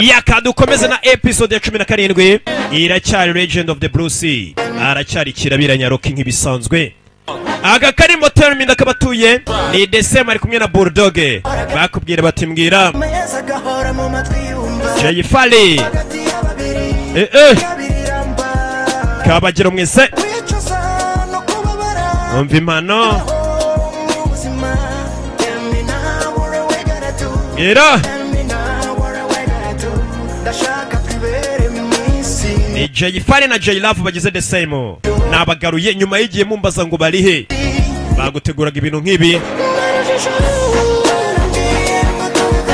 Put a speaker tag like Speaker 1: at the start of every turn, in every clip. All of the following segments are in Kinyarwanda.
Speaker 1: Yaka dukomeze na episode ya 17. Iracyari Legend of the Blue Sea, aracyari Kirabiranya Rocky nk'ibisanzwe. Aka karimo Tell Me ndakabatuye ni December, ari kumwe na Bulldog. Bakubwira bati mbwira Jay Fali eh eh Kabagiro mwese umva impano Ira ni Jay Fali na Jay Love bagize the same. Nabagaruye nyuma y'igihe mumbaza ngo barihe, baguteguraga ibintu nk'ibi.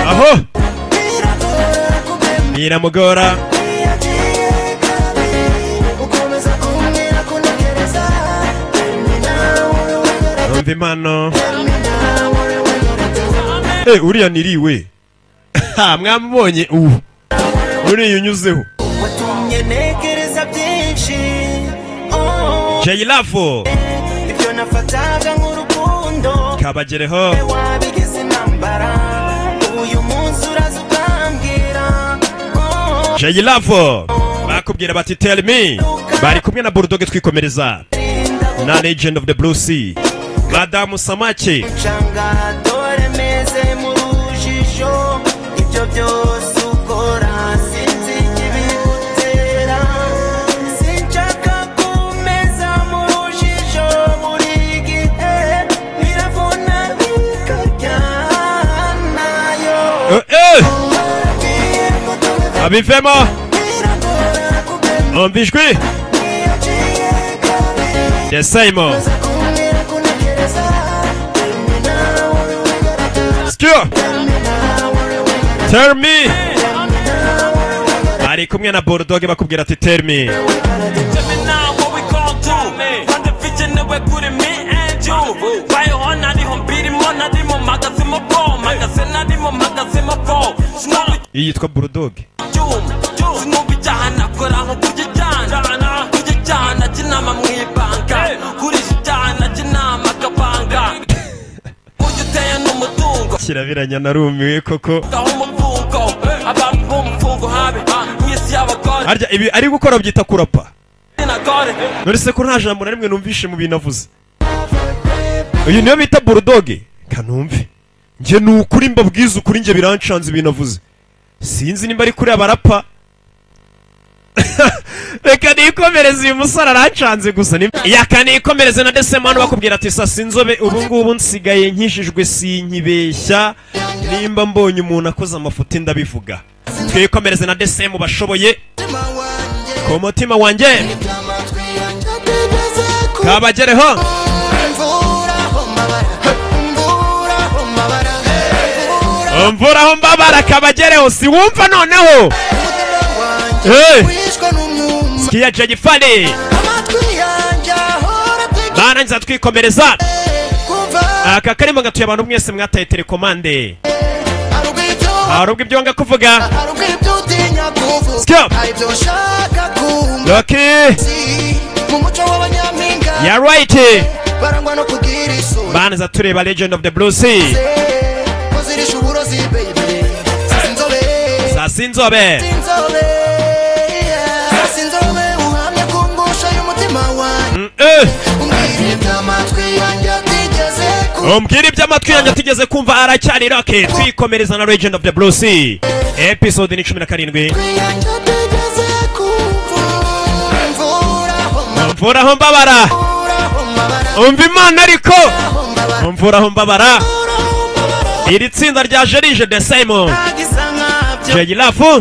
Speaker 1: Aho biramugora umva impano. Uriya niriwe mwamubonye ubu uriya unyuzeho Jay Love kabagereho. Jay Love bakubwira bati tell me, bari kumwe na Bulldog twikomereza na Legend of the Blue Sea Madamu Samake. Abivemo umva ijwi The same Secure Tell me, ari kumwe na Bulldog bakubwira ati tell me. Iyi yitwa Bulldog. Kirabiranya narumiwe koko. Harya ibi ari gukora byita kurapa. None se ko nta jambo na rimwe numvishe mu bintu avuze. Uyu niyo bita Bulldog. Kanumve. Nje nukuri mbabwiza ukuri nje birancanze ibintu avuze. Sinzi nimba ari kuri abarapa. Reka nikomereze uyu musore arancanze gusa. Yaka nikomereze na Desemano bakubwira ati sasa inzobe ubu ngubu nsigaye nkishijwe sinkibeshya, nimba mbonye umuntu akoze amafuti ndabivuga. Twikomereze na Desemu bashoboye ku mutima wanjye kabagereho. Umvuraho mbabara kabagereho, si wumva noneho. Sikia Jay Fali barangiza twikomereza. Aka karimo gatuye abantu mwese mwataye telekomande. Harubwo ibyo wanga kuvuga. Sikia Lucky ya right. Barangiza tureba Legend of the Blue Sea. Sasinzobe umbwira iby'amatwi yanjye atigeze kumva aracyari Rocky. Twikomereza na Legend of the Blue Sea episode ni 17. Umvuraho mbabara, umva Imana ariko umvuraho mbabara. Iri tsinda rya Jerije the same Jay Love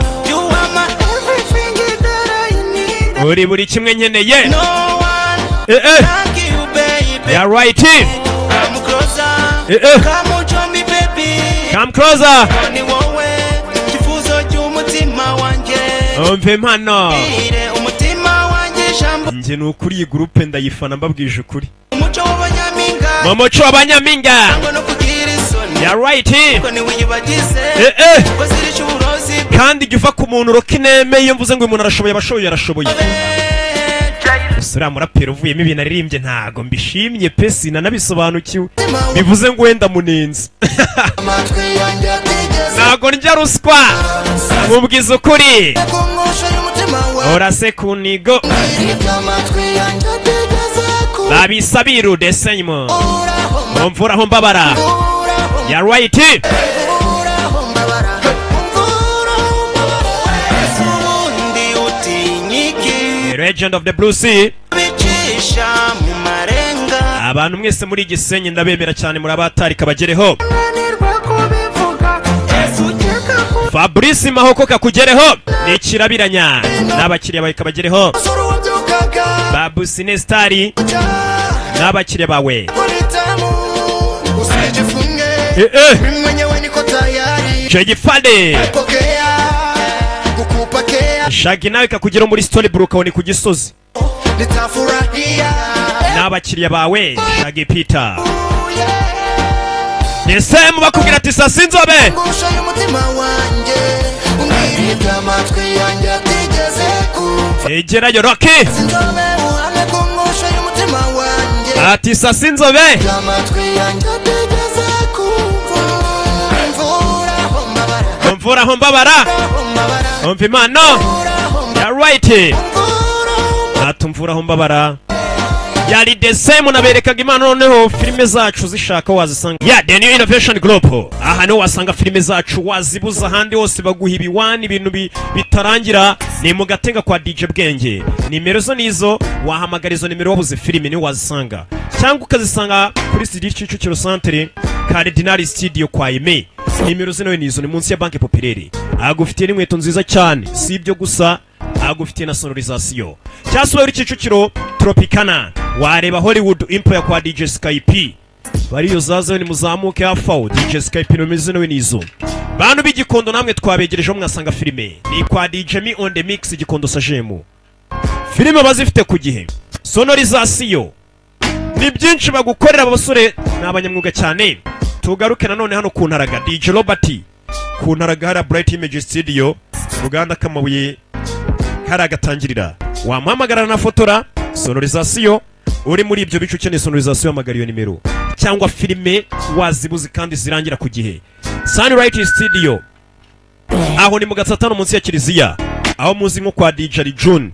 Speaker 1: uri buri kimwe nkeneye. Yeah right. Come closer. Umva impano. Nje nukuri iyi groupe ndayifana mbabwije ukuri. Mu muco w'abanyaminga. Yeah right. Kandi jya uva ku muntu Rocky nemeye iyo mvuze ngo uyu muntu arashoboye abashoboye arashoboye. Uriya muraperi uvuyemo ibintu aririmbye ntago mbishimye pe, sinanabisobanukiwe. Bivuze ngo wenda munenze. Ntago ndya ruswa, mubwiza ukuri. Urase kunigo babisabiru desenymo mvura aho mbabara ya right. The Legend of the Blue Sea. Abantu mwese muri Gisenyi ndabemera cyane, muri abatari kabagereho. Fabrice Mahoko kakugereho, ni kirabiranya n'abakiriya bawe kabagereho. Babu Sinestari n'abakiriya bawe. Jegifade Shagi nawe kakugera muri Storybrooke aho ni ku Gisozi n'abakiriya bawe. Shagi Peter Nesemu bakubwira ati sasa inzobe egerayo Rocky ati sasa inzobe mvura aho mbabara umva impano ya right atumvura aho mbabara. Yari the same naberekaga impano. Noneho filime zacu zishaka wazisanga ya The New Innovation Group. Aha niho wasanga filime zacu, wazibuza ahandi hose baguha ibiwani ibintu bitarangira. Ni mu Gatenga kwa DJ Bwenge. Nimero zo nizo, wahamagara izo nimero wabuze filime niho wazisanga, cyangwa ukazisanga kuri CD Kicukiro Centre Cardinal Studio kwa Aime. Nimero zo nizo ni munsi ya Banque Populaire. Agufitiye n'inkweto nziza cyane, si ibyo gusa agufitiye na sonorisation. Cyasuwe uri Kicukiro Tropicana wareba Hollywood Empire kwa DJ Skype. Bariyo zaze ni muzamuke hafawo DJ Skype nomeze nawe nizo. Bantu b'Igikondo namwe twabegereje mwasanga filime. Ni kwa DJ Me on the Mix Gikondo Sajemu. Filime bazifite ku gihe. Sonorisation ni byinshi bagukorera abasore n'abanyamwuga cyane. Tugaruke nanone hano ku Ntaraga DJ Robert ku Ntaraga hari Bright Image Studio Ruganda kamabuye haragatangirira. Wamuhamagara na fotora sonorisation. Uri muri ibyo bice ukeneye sonorisation hamagara iyo nimero, cyangwa filime wazibuze kandi zirangira ku gihe. Sunlight Studio aho ni mu Gatsatano munsi ya Kiliziya, aho muzi nko kwa DJ June,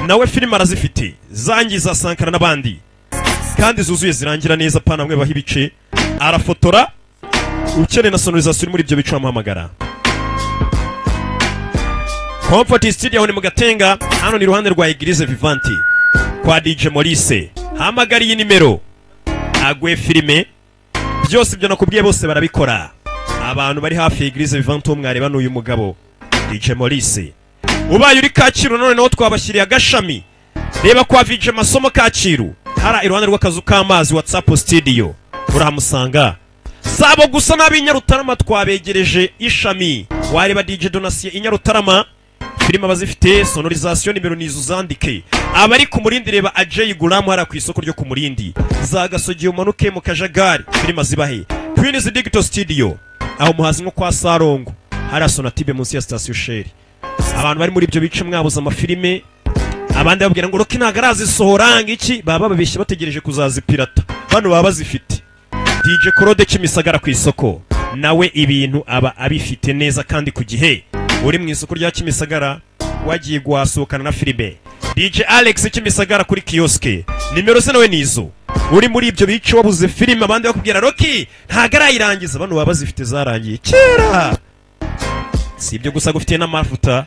Speaker 1: nawe filime arazifite zangiza Sankara n'abandi kandi zuzuye zirangira neza pana mwe baha ibice. Arafotora, ukeneye na sonorisation muri ibyo bice wamuhamagara. Comfort Studio aho ni mu Gatenga, hano ni ruhande rwa Eglise Vivante kwa DJ Maurice. Hamagara iyi nimero agwe filime byose ibyo nakubwiye bose barabikora. Abantu bari hafi Eglise Vivante mwareba n'uyu mugabo DJ Maurice. Ubaye uri Kacyiru none naho twabashyiriye agashami. Reba kwa VJ Masomo Kacyiru hara iruhande rw'akazu k'amazi WhatsApp Studio urahamusanga. Sabo gusa n'ab'Inyarutarama twabegereje ishami. Wareba DJ Donatien Inyarutarama filime abazifite sonorisation nimero nizo zandike. Abari ku Murindi reba Ajay Gulam hara ku isoko ryo ku Murindi. Za Gasogi umanuke mu Kajagari filime zibahe. Queens Digital Studio aho muhazi nko kwa Sarongo hara Sonatibe munsi ya station Shell. Abantu bari muri ibyo bice mwabuze amafilime, abandi babwira ngo Rocky ntago arazisohora ngiki, baba babeshye bategereje kuzazipirata. Bano baba bazifite. DJ Claude Kimisagara ku isoko nawe ibintu aba abifite neza kandi ku gihe. Uri mu isoko rya Kimisagara wagiye guhasohokana na filime. DJ Alex Kimisagara kuri kioske nimero ze nawe nizo. Uri muri ibyo bice wabuze filime abandi bakubwira Rocky ntago arayirangiza, bano baba bazifite zarangiye kera. Si ibyo gusa gufitiye n'amavuta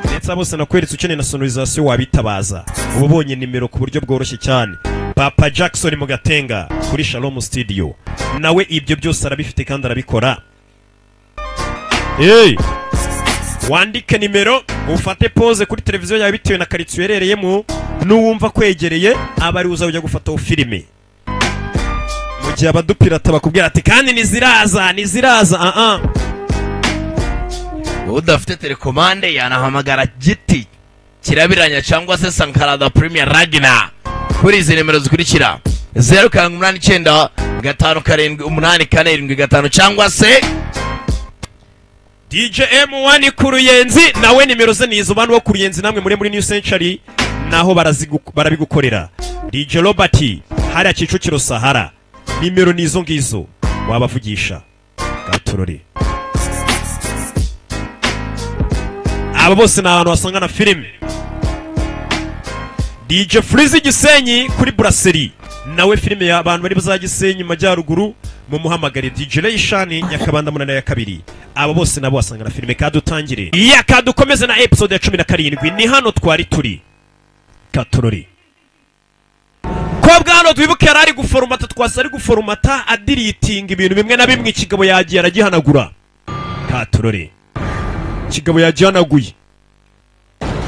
Speaker 1: ndetse bose nakweretse ukeneye na sonorisation wabitabaza. Ubu bonye nimero ku buryo bworoshye cyane. Papa Jackson mu Gatenga kuri Shalom Studio nawe ibyo byose arabifite kandi arabikora. Hey, wandike nimero ufate pause kuri televiziyo yawe bitewe na quartier uherereyemo, nuwumva kwegereye abari uza ujya gufata filime. Mu gihe abadupirata bakubwira ati kandi niziraza niziraza
Speaker 2: Udafite telekomande yanahamagara Giti Kirabiranya cyangwa se Sankara da Premier Ragna kuri izi nimero zikurikira 0789 57 8475 cyangwa se
Speaker 1: DJ M1 Kuruyenzi nawe nimero ze nizo. Bantu bo Kuruyenzi namwe muri New Century naho barabigukorera. DJ Robert hariya Kicukiro Sahara nimero nizo ngizo wabavugisha. Gatorore Aba bose ni abantu basanga na filime. DJ Freeze Gisenyi kuri Brasserie, nawe filime y'abantu bari bazagisenyi majyaruguru mu muhamagare. DJ Leishani Nyakabanda munana ya kabiri. Aba bose nabo wasanga na filime. Kadutangire ya kadukomeze na episode ya 17. Ni hano twari turi katorori kobwa hano twibuke yari ari guforomata, twasa ari guforomata adiritinga ibintu bimwe na bimwe. Ikigabo yagiye aragihanagura katorori, ikigabo yagihanaguye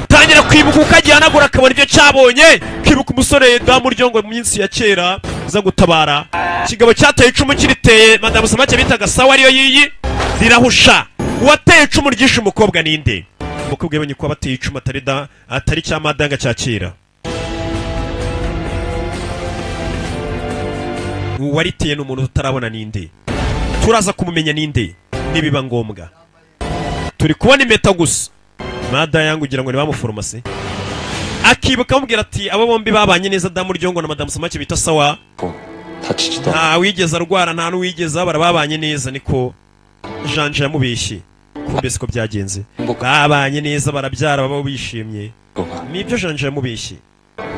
Speaker 1: tangira kwibuka uko agihanagura akabona ibyo cyabonye. Kwibuka umusore damu ryongo mu minsi ya kera za gutabara. Ikigabo cyateye icumu kiriteye madamu Samake bitaga sawa ariyo yiyi rirahusha. Uwateye icumu ryishe umukobwa ninde? Umukobwa yabonye ko abateye icumu atari da atari cya madanga cya kera. Uwariteye n'umuntu tutarabona ninde, turaza kumumenya ninde nibiba ngombwa. Turi kubona impeta gusa. Mada yangu ugira ngo ni bamuforomase. Akibuka amubwira ati abo bombi babanye neza damu ryongo na madamu Samake bita sawa, nta wigeze arwara nta n'uwigeze barababanye neza. Niko Janje yamubeshye, kumbe siko byagenze. Babanye neza barabyara baba bishimye, nibyo Janje yamubeshye.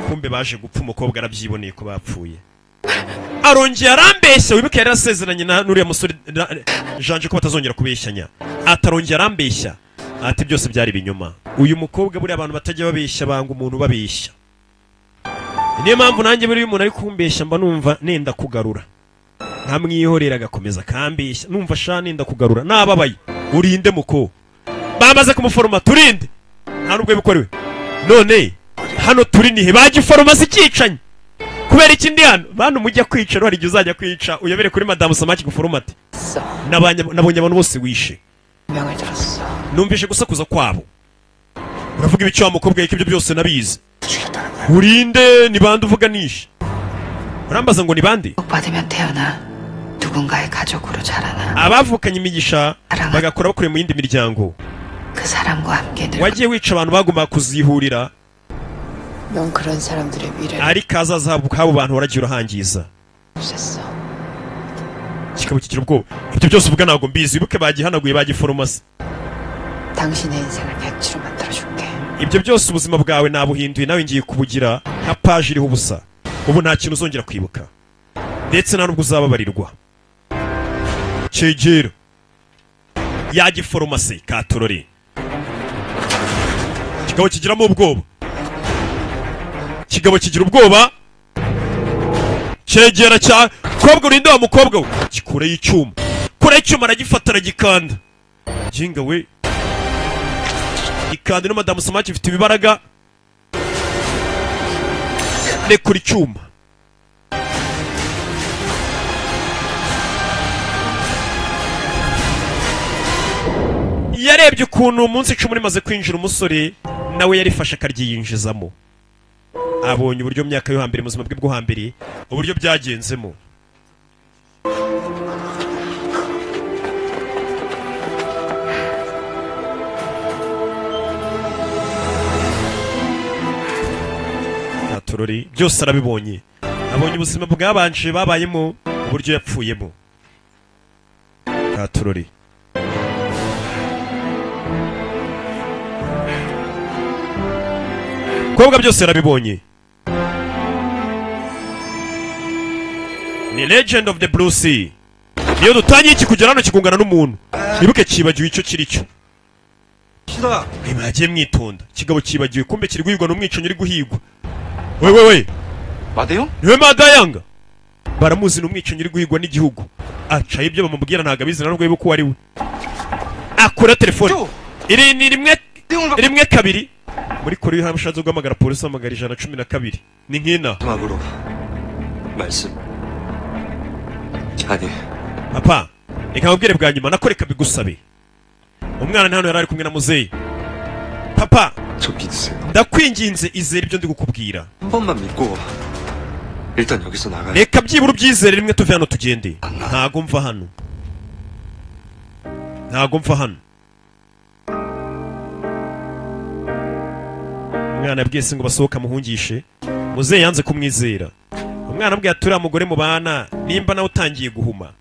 Speaker 1: Kumbe baje gupfa, umukobwa arabyiboneye ko bapfuye. Arongera arambeshya. Wibuke yari asezeranye na nuriya musore Janje ko batazongera kubeshyanya. Atarongera arambeshya ati byose byari binyoma. Uyu mukobwa buri abantu batajya babeshya banga umuntu babeshya. Niyo mpamvu nanjye buri umuntu ari kumbeshya mba numva nenda kugarura, nkamwihorera agakomeza kambeshya, numva sha nenda kugarura nababaye. Urinde muko bamaze kumuforoma turinde nta nubwo bikorewe. None hano turi nihe bagiforoma sikicanye kubera iki ndi hano? Bantu mujya kwica hari igihe uzajya kwica uyobere kuri madamu Samaki guforomate. Nabonye abantu bose wishe, numvishe gusakuza kwabo. Uravuga ibice wa mukobwa yiko ibyo byose nabizi. Urinde ni bande uvuga nishe? Urambaza ngo ni bande? Abavukanye imigisha bagakora bakure mu yindi miryango. Wagiye wica abantu bagomba kuzihurira, ariko azaza habo bantu waragiye urahangiza. Kikaba kigira ubwoba. Ibyo byose uvuga ntabwo mbizi. Wibuke bagihanaguye bagiforomasi. Ibyo byose ubuzima bwawe nabuhinduye, nawe ngiye kubugira nka page iriho ubusa. Ubu nta kintu uzongera kwibuka, ndetse nta nubwo uzababarirwa. Cegera yagiforomasi katorori. Kikaba kigiramo ubwoba, kigabo kigira ubwoba. Cegera cya kobwa urinde wa mukobwa we, gikure icyuma, kure icyuma aragifata aragikanda. Jinga we ikanda no madamu Samaki ifite ibibaraga. Rekura icyuma. Yarebye ukuntu umunsi icumu rimaze kwinjira umusore nawe yarifashe akaryiyinjizamo. Abonye uburyo myaka yo hambere muzima bwe bwo hambere uburyo byagenzemo. Atorori byose arabibonye. Abonye ubuzima bwabanje babayemo uburyo yapfuyemo. Atorori kobwa byose yarabibonye. Ni Legend of the Blue Sea. Niyo dutangiye iki kugera hano kigungana n'umuntu. Ibuke kibagiwe icyo kiri cyo. Mwagiye mwitonda. Kigabo kibagiwe kumbe kiri guhigwa n'umwicanyi uri guhigwa. We we we.
Speaker 3: Madeyo?
Speaker 1: Niwe Madayanga. Baramuzi n'umwicanyi uri guhigwa n'igihugu. Aca ibyo bamubwira ntago abizi na nubwo yibuka ari we. Akura telefone. Iri ni rimwe kabiri. Muri Korea hamushatse guhamagara polisi amagara 112. Ni nkina. Papa, reka nkubwire bwa nyuma nakoreka bigusabe. Umwana hano yari ari kumwe na muzeyi. Papa, ndakwinginze izere ibyo ndi gukubwira. Reka byibura ubyizere rimwe tuve hano tugende. Ntago mva hano. Ntago mva hano. Umwana yabwiye se ngo basohoka muhungishe. Muzeyi yanze kumwizera. Umwana abwiye ati uriya mugore mubana nimba nawe utangiye guhuma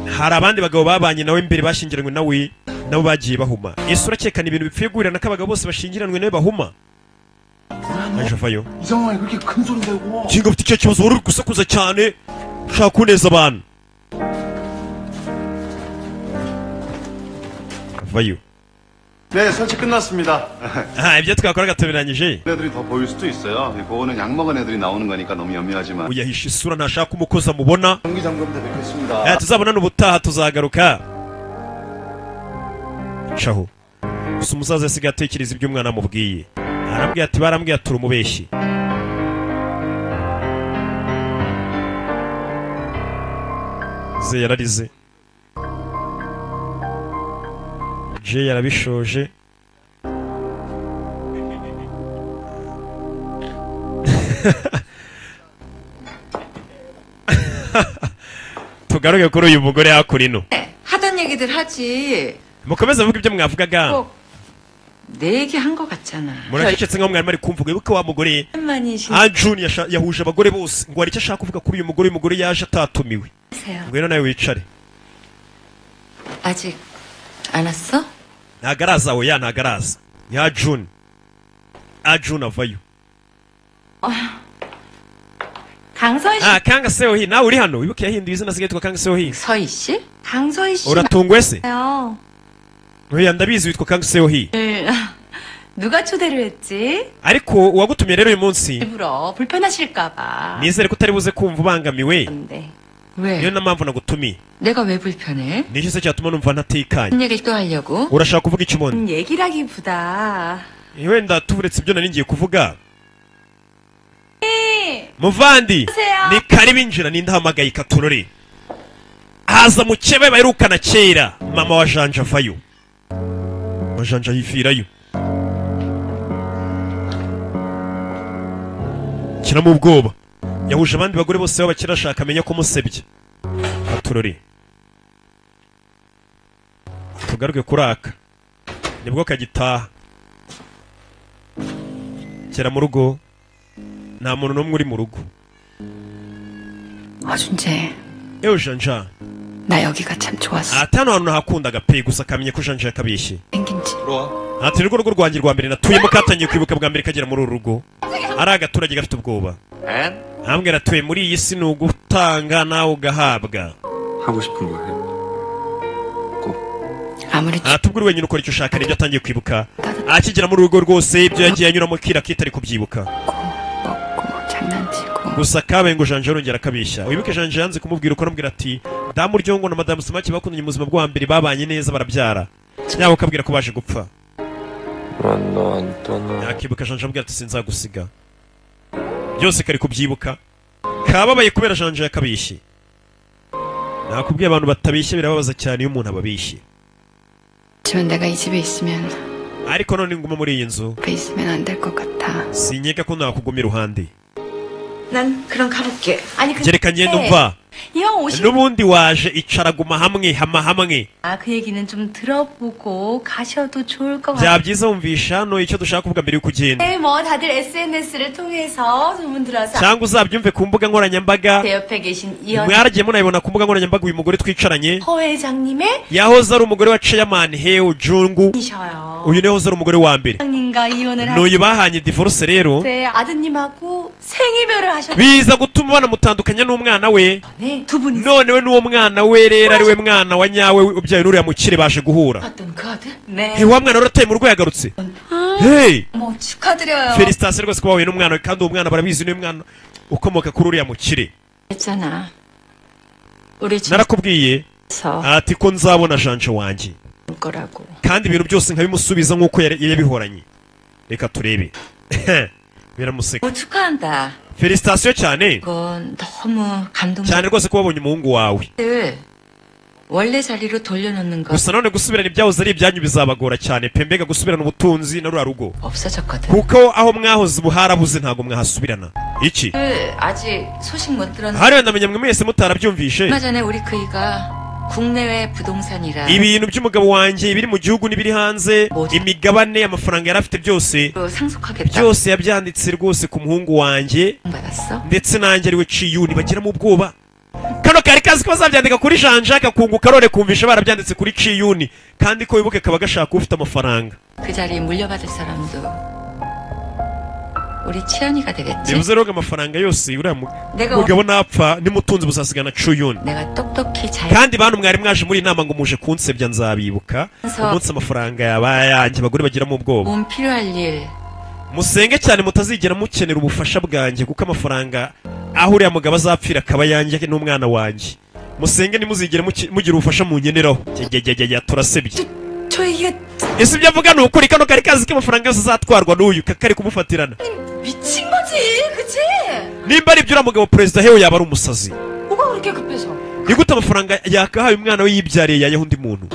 Speaker 1: Hari abandi bagabo babanye nawe mbere bashyingiranywe nawe nabo bagiye bahuma. Ese urakekana ibintu bipfuye guhurira nako abagabo bose bashyingiranwe nawe bahuma? Aje avayo.
Speaker 3: 이 상황에 그렇게 큰 소리 내고.
Speaker 1: Kinga ufite icyo kibazo wari uri gusakuza cyane ushaka kuneza abantu. Avayo.
Speaker 3: 네, 설치 끝났습니다.
Speaker 1: Ah, ibyo twakoraga tubirangije.
Speaker 3: 애들이 더 보일 수도 있어요. 그거는 약 먹은 애들이 나오는 거니까 너무 염려하지 마.
Speaker 1: Uyahisha isura ntashaka umukozi amubona.
Speaker 3: 정기 점검 때 뵙겠습니다.
Speaker 1: Eh, tuzabonana ubutaha tuzagaruka. Caho. Gusa umusaza yasigaye atekereza ibyo umwana amubwiye. Arambwiye ati barambwiye ati uri umubeshyi. Ze yararize. Jay yarabishoje. Tugaruke kuri uyu mugore hakurino.
Speaker 4: 하던 얘기들 하지.
Speaker 1: Mukomeze muvuge ibyo mwavugaga.
Speaker 4: 꼭 내 얘기 한 거 같잖아.
Speaker 1: Muracecetse nkaho mwari muri kumvuga ibuka wa mugore
Speaker 4: 오랜만이시세요.
Speaker 1: Anjun yahuje abagore bose ngo hari icyo ashaka kuvuga kuri uyu mugore. Uyu mugore yaje atatumiwe. Ngwino nawe wicare.
Speaker 4: 아직 안 왔어?
Speaker 1: Ntago araza oya ntago araza. Ni Anjun. Anjun avayo.
Speaker 5: 강서희 씨.
Speaker 1: Ah, Kanga Seohi nawe uri hano. Wibuke yahinduye izina asigaye yitwa Kanga Seohi.
Speaker 4: 서희 씨?
Speaker 5: 강서희 씨.
Speaker 1: Uratunguwe se?
Speaker 5: 맞아요.
Speaker 1: Oya ndabizi witwa Kanga Seohi.
Speaker 5: 누가 초대를 했지?
Speaker 1: Ariko uwagutumiye rero uyu munsi
Speaker 5: 일부러 불편하실까 봐.
Speaker 1: nizere ko utari buze kumva ubangamiwe.
Speaker 5: 그런데
Speaker 4: 왜?
Speaker 1: Niyo na mpamvu nagutumiye.
Speaker 4: 내가 왜 불편해?
Speaker 1: Ni iki se cyatuma numva ntatekanye?
Speaker 4: 무슨 얘기를 또 하려고?
Speaker 1: Urashaka kuvuga iki ubundi?
Speaker 5: 얘기라기보다
Speaker 1: Wenda tuburetse ibyo nari ngiye kuvuga. Muvandi ni kari binjira nindahamagaye ikaturore. Haza mukebe baherukana kera mama wa Janja avayo. Wa Janja yifirayo. Kiramo ubwoba. Yahuje abandi bagore bose b'abakire ashaka amenya ko musebye. Aturore. Tugaruke kuraka. Nibwo kagitaha. Kera mu rugo nta muntu n'umwe uri mu rugo.
Speaker 6: 어준재,
Speaker 1: Ewe Janja,
Speaker 6: 나 여기가 참 좋았어.
Speaker 1: ati hano hantu nahakundaga pe gusa akamenye ko Janja yakabeshye.
Speaker 6: 생긴 지
Speaker 1: Ati urugo rwo rwanjye rwa mbere natuyemo katangiye kwibuka bwa mbere kagera muri uru rugo. Ari agaturage gafite ubwoba. Ambwira atuye muri iyi si ni ugutanga nawe ugahabwa.
Speaker 7: 하고 싶은 거 해.
Speaker 6: 아무리
Speaker 1: Ati ubwo uri wenyine ukora icyo ushaka nibyo atangiye kwibuka. Akigera muri uru rugo rwose ibyo yagiye anyuramo kira kitari kubyibuka.
Speaker 6: 먹고 장난치고
Speaker 1: Gusa kabaye ngo Janja arongera akabeshya. Wibuke Janja yanze kumubwira uko aramubwira ati damu Ryongo na madamu Samaki bakundanye mu buzima bwo hambere babanye neza barabyara. Yabo ukabwira ko baje gupfa.
Speaker 7: 난 너 안 떠나.
Speaker 1: Yakibuka Janja amubwira ati sinzagusiga. Byose kari kubyibuka. Kababaye kubera Janja yakabeshye. Nakubwiye abantu batabeshya birababaza cyane iyo umuntu ababeshye.
Speaker 6: 하지만 내가 이 집에 있으면
Speaker 1: Ariko none nguma muri iyi nzu
Speaker 6: 옆에 있으면 안 될 것 같아.
Speaker 1: sinkeka ko nakuguma iruhande.
Speaker 5: 난 그럼 가볼게. 아니 근데
Speaker 1: Gereka ngende umva.
Speaker 5: 이왕 오신
Speaker 1: N'ubundi waje icara guma hamwe hama hamwe.
Speaker 5: 아, 그 얘기는 좀 들어보고 가셔도 좋을 것
Speaker 1: Byaba
Speaker 5: 같아요.
Speaker 1: byiza wumvisha hano icyo dushaka kuvuga mbere y'uko ugenda.
Speaker 5: 네, 뭐 다들 SNS를 통해서 소문 들어서
Speaker 1: Cyangwa uzabyumve ku mbuga nkoranyambaga.
Speaker 5: 제 옆에 계신 이연
Speaker 1: Mwaragiye munabibona ku mbuga nkoranyambaga uyu mugore twicaranye
Speaker 5: 허 회장님의
Speaker 1: yahoze ari umugore wa Chairman Heo Jungu.
Speaker 5: 이셔요.
Speaker 1: Uyu niwe wahoze ari umugore wa mbere.
Speaker 5: 회장님과 이혼을
Speaker 1: N'uyu bahanye divorce rero
Speaker 5: 하셨는데 아드님하고 생이별을 하셨네.
Speaker 1: biza gutuma banamutandukanya n'umwana we.
Speaker 5: 두 분이
Speaker 1: None we n'uwo mwana we rero ari we mwana wa nyawe ubyaye n'uriya mukire baje guhura.
Speaker 4: 봤던 그 아들?
Speaker 5: 네.
Speaker 1: Hey, wa mwana wari utaye mu rugo yagarutse. Hey,
Speaker 4: 어머 축하드려요.
Speaker 1: Felicitation rwose kuba wahuye n'umwana we kandi uwo mwana barabizi niwe mwana ukomoka kuri uriya mukire.
Speaker 4: 했잖아. 우리
Speaker 1: Narakubwiye
Speaker 4: 집에서
Speaker 1: ati ko nzabona Janja wanjye
Speaker 4: 올 거라고.
Speaker 1: kandi ibintu byose nkabimusubiza nk'uko yari yabihoranye. Reka turebe. Biramuseka.
Speaker 4: 뭐 축하한다.
Speaker 1: Felicitation cyane
Speaker 4: 그건 너무 감동.
Speaker 1: cyane rwose ko wabonye umuhungu wawe.
Speaker 4: 원래 자리로 돌려놓는 거
Speaker 1: Gusa none gusubirana ibyahoze ari ibyanyu bizabagora cyane pe mbega gusubirana ubutunzi na ruriya rugo.
Speaker 4: 없어졌거든.
Speaker 1: Kuko aho mwahoze ubu harabuze ntabwo mwahasubirana. Iki?
Speaker 4: 아직 소식 못 들었는데
Speaker 1: Hari wenda menya mwe mwese mutarabyumvishe.
Speaker 4: 얼마 전에 우리 그이가 국내외 부동산이라
Speaker 1: Ibintu by'umugabo wanjye ibiri mu gihugu n'ibiri hanze imigabane amafaranga yari afite byose
Speaker 4: 상속하겠다
Speaker 1: byose yabyanditse rwose ku muhungu wanjye
Speaker 4: 받았어?
Speaker 1: ndetse nanjye ariwe Ciyuni bagiramo ubwoba. Kano Kari kazi ko bazabyandika kuri Jean Jacques kunguka none kumvisha barabyanditse kuri Ciyuni, kandi ko wibuke kaba gashaka ufite amafaranga.
Speaker 4: 그 자리 물려받을 사람도 우리 치안이가 되겠지.
Speaker 1: Bivuze rero ngo amafaranga yose uriya
Speaker 4: 내가
Speaker 1: mugabo napfa nimutunzi buzasigana Ciyuni.
Speaker 4: 내가 똑똑히 잘
Speaker 1: Kandi bantu mwari mwaje muri iyi nama ngo muje kunsebya, nzabibuka umunsi amafaranga yabaye ayanjye. Abagore bagiramo ubwoba.
Speaker 4: 몸 필요할 일
Speaker 1: Musenge cyane mutazigera mukenera ubufasha bwanjye, kuko amafaranga aho uriya mugabo azapfira akaba ayanjye n'umwana wanjye. Musenge ntimuzigere mugira ubufasha munkeneraho. Jyajyajyajya, turasebye.
Speaker 4: 저 얘기가
Speaker 1: Ese ibyo avuga ni ukuri? Kano kari kazi k'amafaranga yose azatwarwa n'uyu kakari kumufatirana.
Speaker 4: 미친 거지, 그치?
Speaker 1: Nimba ari ibyo, uriya mugabo perezida hewe yaba ari umusazi.
Speaker 4: 뭐가 그렇게 급해서?
Speaker 1: Ni gute amafaranga yakahaye umwana we yibyariye yayaha undi muntu?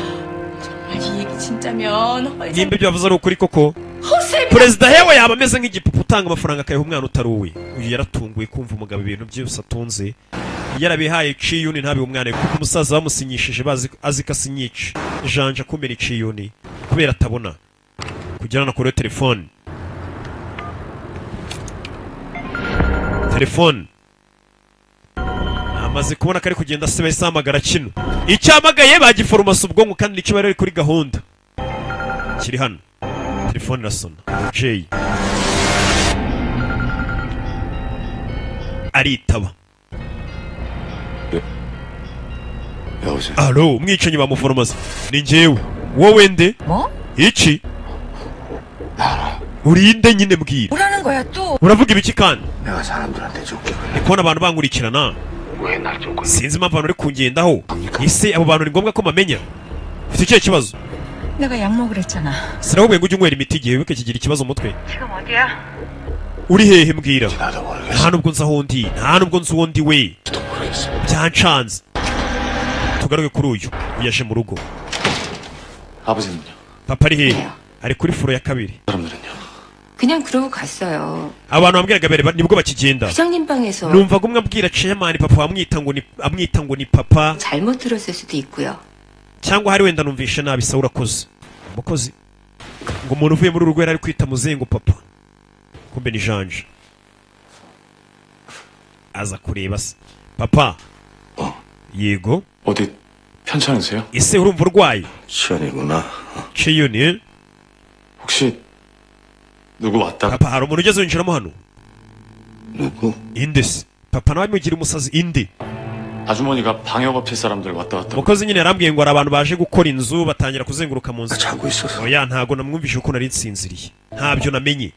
Speaker 4: 정말 이 얘기 진짜면
Speaker 1: Nimba ibyo yavuze ari ukuri koko,
Speaker 4: 허세
Speaker 1: perezida hewe yaba ameze nk'igipupe utanga amafaranga akayaha umwana utari uwe. Uyu yaratunguwe kumva umugabo ibintu byose atunze yarabihaye Ciyuni ntabihe umwana we, kuko umusaza bamusinyishije bazi azi ko asinyica janja kumena Ciyuni kubera atabona kugira ngo akore. Telefone, telefone, amaze kubona ko ari kugenda asiba ahamagara kino icyo ahamagaye bagiforomasa ubwonko, kandi nicyo bari kuri gahunda kiri hano. Telefone irasona, Jay aritaba.
Speaker 3: 여보세요.
Speaker 1: Alo, umwicanyi bamuforomasa, ni njyewe, wowe nde?
Speaker 4: 뭐?
Speaker 1: Iki urinde nyine, mbwira.
Speaker 4: 뭐라는 거야 또?
Speaker 1: Uravuga ibiki kandi?
Speaker 3: 내가 사람들한테 쫓기고
Speaker 1: Ndi kubona abantu bankurikirana.
Speaker 3: 왜 날 쫓고
Speaker 1: Sinzi impamvu abantu bari kungendaho. Ese abo bantu ni ngombwa ko mbamenya? Ufite ikihe kibazo?
Speaker 4: 내가 약 먹으랬잖아.
Speaker 1: Sinakubwiye ngo ujye unywera imiti igihe? Wibuke kigira ikibazo umutwe.
Speaker 4: 지금 어디야?
Speaker 1: Uri hehe? Mbwira.
Speaker 3: 나도 모르겠어.
Speaker 1: Nta nubwo nzi aho ndi, nta nubwo nzi uwo ndi we.
Speaker 3: 모르겠어.
Speaker 1: Byancanze. Tugaruke kuri uyu, uyu yaje mu rugo.
Speaker 3: 아버지는요?
Speaker 1: Papa ari hehe? Ari kuri floor ya kabiri.
Speaker 3: 사람들은요?
Speaker 4: 그냥 그러고 갔어요.
Speaker 1: Abantu bambwiraga mbere nibwo bakigenda.
Speaker 4: 부장님 방에서
Speaker 1: Numvaga umwe abwira chairman papa amwita ngo ni amwita ngo ni papa.
Speaker 4: 잘못 들었을 수도 있고요.
Speaker 1: Cyangwa hari wenda numvishe nabi. Sawa, urakoze umukozi. Ngo umuntu uvuye muri uru rugo yari ari kwita muzehe ngo papa, kumbe ni janje aza kureba se papa. Yego.
Speaker 7: 어디 편찮으세요?
Speaker 1: Ese urumva urwaye?
Speaker 3: 시안이구나.
Speaker 1: Ciyuni.
Speaker 7: 혹시 누구 왔다?
Speaker 1: Papa, hari umuntu ugeze winjiramo hano?
Speaker 3: 누구?
Speaker 1: Inde se papa? Nawe amugira umusazi, inde?
Speaker 7: 아주머니가 방역업체 사람들 왔다 갔다.
Speaker 1: Umukozi nyine yarambwiye ngo hari abantu baje gukora inzu batangira kuzenguruka mu nzu.
Speaker 3: 자고 있어서.
Speaker 1: Oya, ntago namwumvise kuko nari nsinziriye, ntabyo namenye.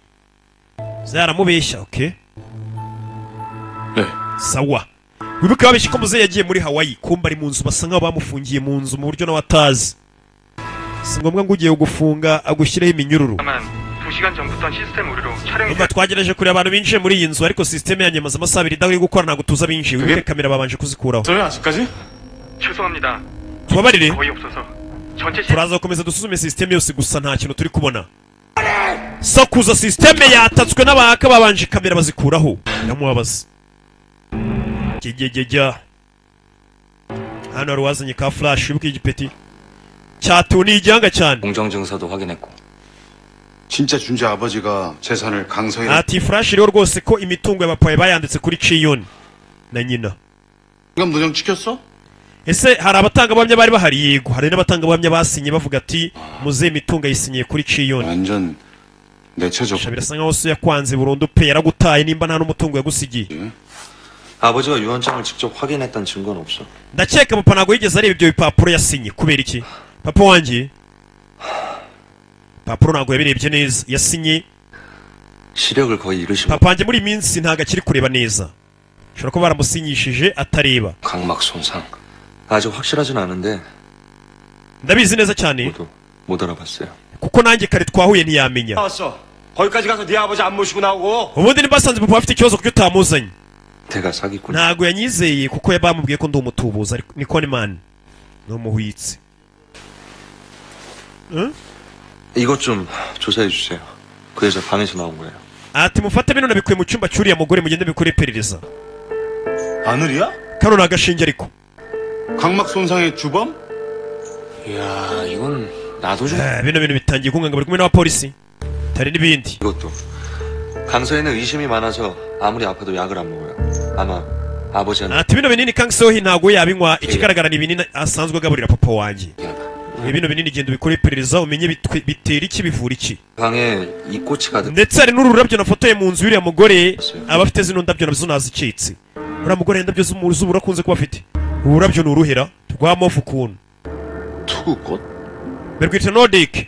Speaker 1: Zaramubeshya, okay.
Speaker 7: 네.
Speaker 1: Sawa, wibuke babeshye ko muzehe yagiye muri Hawaii, kumba ari mu nzu, basa nkaho bamufungiye mu nzu mu buryo nawe atazi. Si ngombwa ngo ugiye gufunga agushyireho iminyururu.
Speaker 8: 다만 2시간 전부터 시스템 오류로 촬영이
Speaker 1: Umva, twagerageje kureba abantu binjiye muri iyi nzu, ariko sisiteme yanjye imaze amasaha 2 idahari gukora, ntabwo tuzi abinjiye. Wibuke kamera babanje kuzikuraho.
Speaker 7: 저요 아직까지?
Speaker 8: 죄송합니다.
Speaker 1: Tubabarire.
Speaker 8: 거의 없어서 전체 시
Speaker 1: Turaza gukomeza dusuzume sisiteme yose, gusa nta kintu turi kubona. Sakuza, sisiteme yatatswe n'abahaka, babanje kamera bazikuraho. Ndamubabaza jyjyjya. Hano hari uwazanye ka flash. Wibuke igipeti cyatewe ni igihanga cyane.
Speaker 7: 공정 증서도 확인했고.
Speaker 3: 진짜 준재 아버지가 재산을 강서에
Speaker 1: Ati flash iriho rwose ko imitungo y'abapaye bayanditse kuri Ciyoni na nyina.
Speaker 3: 그럼 도장 찍혔어?
Speaker 1: Ese hari abatangabuhamya bari bahari? Yego, hari n'abatangabuhamya basinye bavuga ati muzehe imitungo ayisinyiye kuri Ciyoni.
Speaker 3: 완전 내쳐졌.
Speaker 1: Sha, birasa nkaho so yakwanze burundu pe, yaragutaye nimba nta n'umutungo yagusigiye.
Speaker 7: 아버지가 유언장을 직접 확인했다는 증거는 없어.
Speaker 1: Ndakeka papa ntabwo yigeze areba ibyo bipapuro yasinye. Kubera iki? Papa wanjye papuro ntabwo yabirebye neza yasinye.
Speaker 7: 시력을 거의 잃으신
Speaker 1: Papa wanjye muri iyi minsi ntabwo akiri kureba neza, ushobora kuba baramusinyishije atareba.
Speaker 7: 각막 손상. 아직 확실하진 않은데
Speaker 1: Ndabizi neza cyane.
Speaker 7: 모두 못 알아봤어요.
Speaker 1: Kuko nanjye kare twahuye ntiyamenya.
Speaker 9: 나왔어. 거기까지 가서 네 아버지 안 모시고 나오고.
Speaker 1: Ubundi niba basanze papa afite ikibazo, kuko utamuzanye?
Speaker 7: 내가 사기꾼.
Speaker 1: Ntabwo yanyizeye kuko bamubwiye ko ndi umutubuzi, ariko ni conman, ni umuhwitsi. Huh?
Speaker 7: 이것 좀 조사해 주세요. 그 여자 방에서 나온 거예요.
Speaker 1: Ati mufate bino, nabikuye mu cyumba cy'uriya mugore, mugende bikore iperereza.
Speaker 3: 바늘이야?
Speaker 1: Kano ni agashinge ariko.
Speaker 3: 각막 손상의 주범?
Speaker 7: 이야, 이건 나도 좀.
Speaker 1: Eh, bino bintu bitangiye kunkanga. Bari kumwe n'abapolisi tari n'ibindi.
Speaker 7: 이것도 강서에는 의심이 많아서 아무리 아파도 약을 안 먹어요. 아마 아버지한테
Speaker 1: Ati bino binini Kang Sohi ntabwo yabinywa, ikigaragara ni ibinini asanzwe agaburira papa wanjye. Bino binini genda ubikore iperereza umenye bitera iki, bivura iki.
Speaker 7: 방에 이 꽃이 가득
Speaker 1: Ndetse hari n'uru rurabyo nafotoye mu nzu y'uriya mugore, aba afite zino ndabyo nazo nazicitse. Uriya mugore indabyo z'uburo akunze kuba afite. Uru rurabyo ni uruhera rwa move ukuntu.
Speaker 3: 투구꽃?
Speaker 1: Barwita Nordic.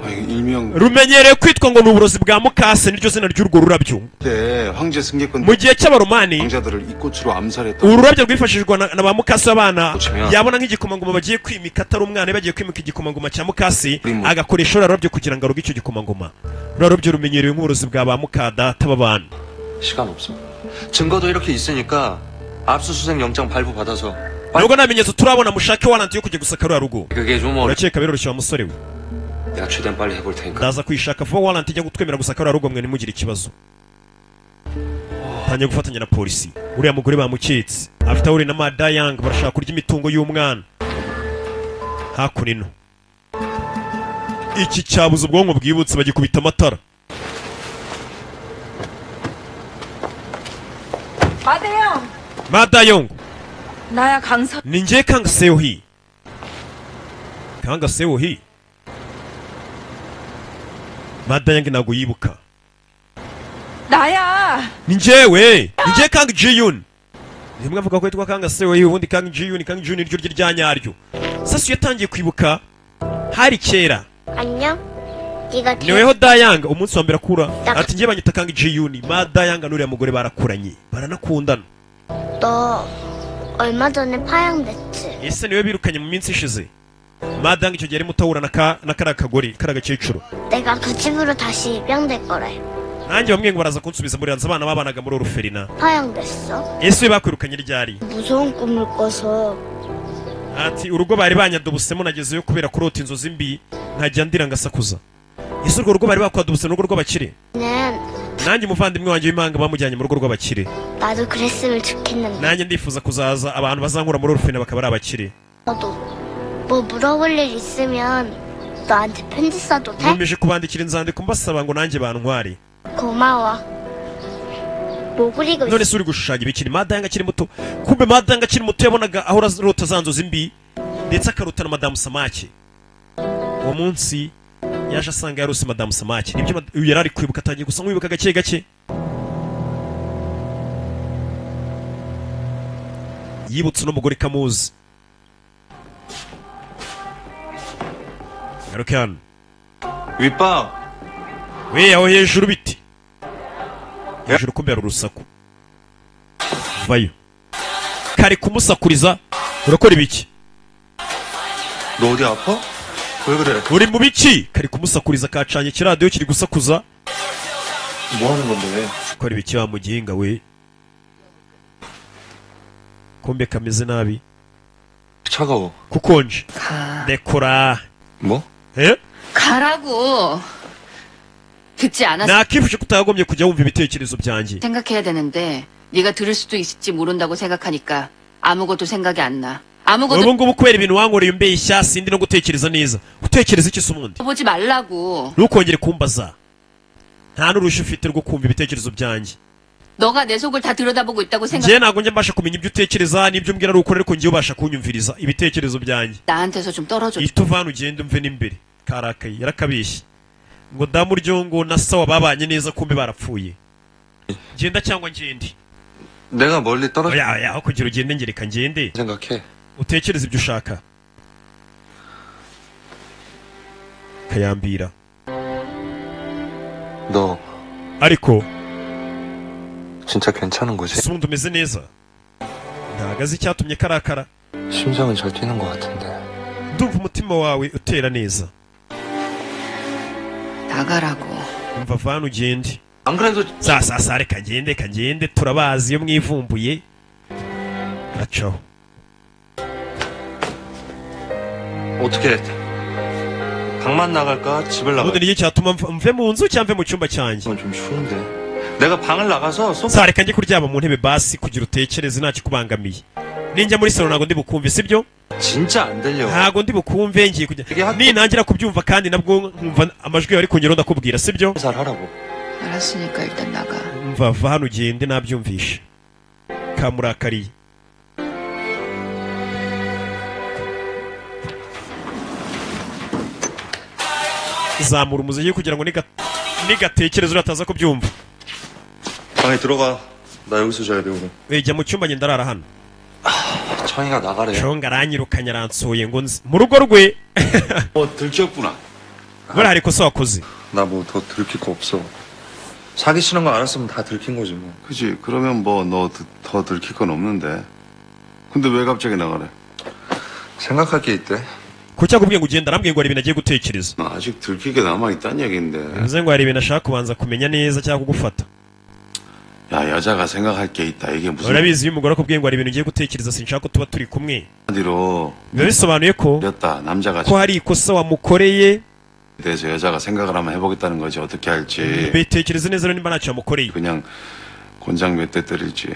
Speaker 3: 아, 이거 일명
Speaker 1: Rumenyereye kwitwa ngo ni uburozi bwa mukase, niryo zina ry'urwo rurabyo.
Speaker 3: 때 황제 승객권
Speaker 1: Mu gihe cy'Abaromani
Speaker 3: 왕자들을 이 꽃으로 암살했다.
Speaker 1: uru rurabyo rwifashishwa na ba mukase b'abana, yabona nk'igikomangoma bagiye kwimika atari umwana, bagiye kwimika igikomangoma cya mukase, agakoresha uru rurabyo kugira ngo aruge icyo gikomangoma. Uru rurabyo rumenyerewe nk'uburozi bwa ba mukadata b'abana.
Speaker 7: 시간 없어. 증거도 이렇게 있으니까 압수수색 영장 발부 받아서
Speaker 1: Nubwo nta bimenyetso turabona, mushake warrant yo kujya gusaka ruriya rugo.
Speaker 7: 그게 좀 어려.
Speaker 1: Urakeka biroroshye wa musore we?
Speaker 7: 내가 최대한 빨리 해볼 테니까.
Speaker 1: Ndaza kuyishaka vuba warrant ijya kutwemera gusaka ruriya rugo, mwe ntimugire ikibazo. Tangiye gufatanya na polisi. Uriya mugore bamuketse afite aho na Madayang, barashaka kurya imitungo y'umwana. Hakuno ino iki cyabuze ubwonko bwibutse, bagikubita amatara.
Speaker 4: 마대영!
Speaker 1: Madayong,
Speaker 4: 나야 강서.
Speaker 1: Ni njye Kang Seohi. Kang Seohi, Madayang ntabwo yibuka.
Speaker 4: 나야!
Speaker 1: Ni njyewe, ni njye Kang Jiyun. Rimwe avuga ko yitwa Kang Seohi, ubundi Kang Jiyun. Kang Jiyun niryo rye rya nyaryo. Sasu yatangiye kwibuka hari kera.
Speaker 10: 안녕? 네가
Speaker 1: Niweho Dayang umunsi wa mbere akura, ati njye banyita Kang Jiyun. Ma Dayang n'uriya mugore barakuranye, baranakundana.
Speaker 10: 너 얼마 전에 파양됐지?
Speaker 1: Ese niwe birukanye mu minsi ishize? Ma Dayang icyo gihe arimo utahura na ka na kariya kagore, kariya gakecuru.
Speaker 10: 내가 그 집으로 다시 입양될 거래.
Speaker 1: Nanjye bamwe ngo baraza kunsubiza muri hanze, abana babanaga muri oruferina.
Speaker 10: 파양됐어?
Speaker 1: Ese we bakwirukanye ryari?
Speaker 10: 무서운 꿈을 꿔서
Speaker 1: Ati urugo bari banyadubusemo nagezeyo kubera kurota inzozi mbi, nkajya ndira ngasakuza. Ese urwo rugo bari bakwadubuse n'urugo rw'abakire?
Speaker 10: 는
Speaker 1: Nanjye umuvandimwe wanjye w'impanga bamujyanye mu rugo rw'abakire.
Speaker 10: 나도 그랬으면 좋겠는데.
Speaker 1: Nanjye ndifuza kuzaza abantu bazankura muri orufina bakaba ari abakire.
Speaker 10: 너도 뭐 물어볼 일 있으면 너한테 편지 써도 돼?
Speaker 1: Nkomeje kubandikira inzandiko mbasaba ngo nanjye bantware.
Speaker 10: 고마워. 뭐 그리고
Speaker 1: None se uri gushushanya ibikiri? Madayanga akiri muto, kumbe Madayanga akiri muto yabonaga aho arota za nzozi mbi, ndetse akarota na madamu Samake. Uwo munsi yaje asanga yarose madamu Samake, nibyo yari ari kwibuka, atangiye gusa nk'uwibuka gake gake. Yibutse uno mugore kamuzi. Garuke hano.
Speaker 7: 윗방
Speaker 1: We aho hejuru biti, hejuru kumbe hari urusaku. Vayo kari kumusakuriza, urakora ibiki?
Speaker 7: 너 어디 아파? 왜 그래?
Speaker 1: Uri mu biki? Kari kumusakuriza, kacanye ikiradiyo kiri gusakuza.
Speaker 7: 뭐 하는 건데?
Speaker 1: Ukora ibiki wa muginga we? Kumbe kameze nabi.
Speaker 7: 차가워.
Speaker 1: Kukonje.
Speaker 4: 가.
Speaker 1: Dekora.
Speaker 7: 뭐?
Speaker 1: Eh?
Speaker 4: 가라고! 듣지 않았
Speaker 1: Nakifuje ko utakagombye kujya wumva ibitekerezo byanjye.
Speaker 4: 생각해야 되는데 네가 들을 수도 있을지 모른다고 생각하니까 아무것도 생각이 안 나. 아무것도
Speaker 1: Ubu ngubu kubera ibintu wankoreye umbeshya, sindi no gutekereza neza. Utekereza iki se ubundi?
Speaker 4: 보지 말라고.
Speaker 1: Ntukongere kumbaza, nta n'urushyi ufite rwo kumva ibitekerezo byanjye.
Speaker 4: 너가 내 속을 다 들여다보고 있다고 생각.
Speaker 1: Njye ntabwo njya mbasha kumenya ibyo utekereza n'ibyo umbwira ari ukuri, ariko njyewe ubasha kunyumviriza ibitekerezo byanjye.
Speaker 4: 나한테서 좀 떨어져.
Speaker 1: Ihita uvana ugende umve n'imbere. Karakaye yarakabeshye ngo damuryo ngo na sawa babanye neza, kumbe barapfuye. Genda cyangwa ngende?
Speaker 7: 내가 멀리 떨어져
Speaker 1: Oya oya, aho kugira ugende ngereka ngende.
Speaker 7: 생각해.
Speaker 1: Utekereze ibyo ushaka. Kayambira.
Speaker 7: 너
Speaker 1: Ariko
Speaker 7: 진짜 괜찮은 거지?
Speaker 1: ese ubundi umeze neza? Ntabwo azi icyatumye karakara.
Speaker 7: 심장은 잘 뛰는 것 같은데.
Speaker 1: Ndumva umutima wawe utera neza.
Speaker 4: 나가라고.
Speaker 1: Umva, vana ugende.
Speaker 7: 안 그래도
Speaker 1: Sa sa sa, reka ngende, reka ngende, turabazi iyo mwivumbuye. Acaho.
Speaker 7: 어떻게 방만 나갈까 집을
Speaker 1: Ubundi
Speaker 7: 나갈까?
Speaker 1: ni iki cyatuma mve mu nzu cyangwa mve mu cyumba cyanjye?
Speaker 7: 좀 추운데. 내가 방을 나가서 소파
Speaker 1: Sa, reka njye kuryama mu ntebe basi kugira utekereze nta kikubangamiye. Ninjya muri salo ntabwo ndi bukumve, sibyo?
Speaker 7: 진짜 안 들려.
Speaker 1: Ntabwo ndi bukumve, ngiye kujya nintangira kubyumva kandi nabwo nkumva amajwi yawe ari kongera ndakubwira, sibyo?
Speaker 7: 잘 하라고.
Speaker 6: 알았으니까 일단 나가.
Speaker 1: Umva, va hano ugende, nabyumvishe. Kamurakariye. Zamura umuziki kugira ngo nigatekereza urataza kubyumva.
Speaker 7: 방에 들어가. 나 여기서 자야 돼 오늘.
Speaker 1: Jya mu cyumba ngenda arara hano.
Speaker 7: 창이가 나가래.
Speaker 1: Chonga aranyirukanye aransoye ngo nzi mu rugo rwe.
Speaker 3: 어 들켰구나.
Speaker 1: Buriya hari ikosa wakoze.
Speaker 7: 나 뭐 더 들킬 거 없어. 사기 치는 거 알았으면 다 들킨 거지 뭐.
Speaker 3: 그지? 그러면 뭐 너 더 들킬 건 없는데. 근데 왜 갑자기 나가래?
Speaker 7: 생각할 게 있대.
Speaker 1: Kuki akubwiye ngo ugenda? Arambwiye ngo hari ibintu agiye gutekereza.
Speaker 3: 아직 들킬 게 남아 있단 얘긴데.
Speaker 1: Bivuze ngo hari ibintu ashaka kubanza kumenya neza cyangwa kugufata.
Speaker 3: 야 여자가 생각할 게 있다. 이게 무슨
Speaker 1: Urabizi iyo umugore akubwiye ngo hari ibintu ugiye gutekereza sinshaka ko tuba turi kumwe,
Speaker 3: 한마디로
Speaker 1: biba bisobanuye ko
Speaker 3: 였다. 남자가
Speaker 1: ko hari ikosa wamukoreye.
Speaker 3: 대해서 여자가 생각을 한번 해보겠다는 거지. 어떻게 할지.
Speaker 1: Bitekereze neza rero nimba ntacyo wamukoreye.
Speaker 3: 그냥 곤장 몇 대 때릴지.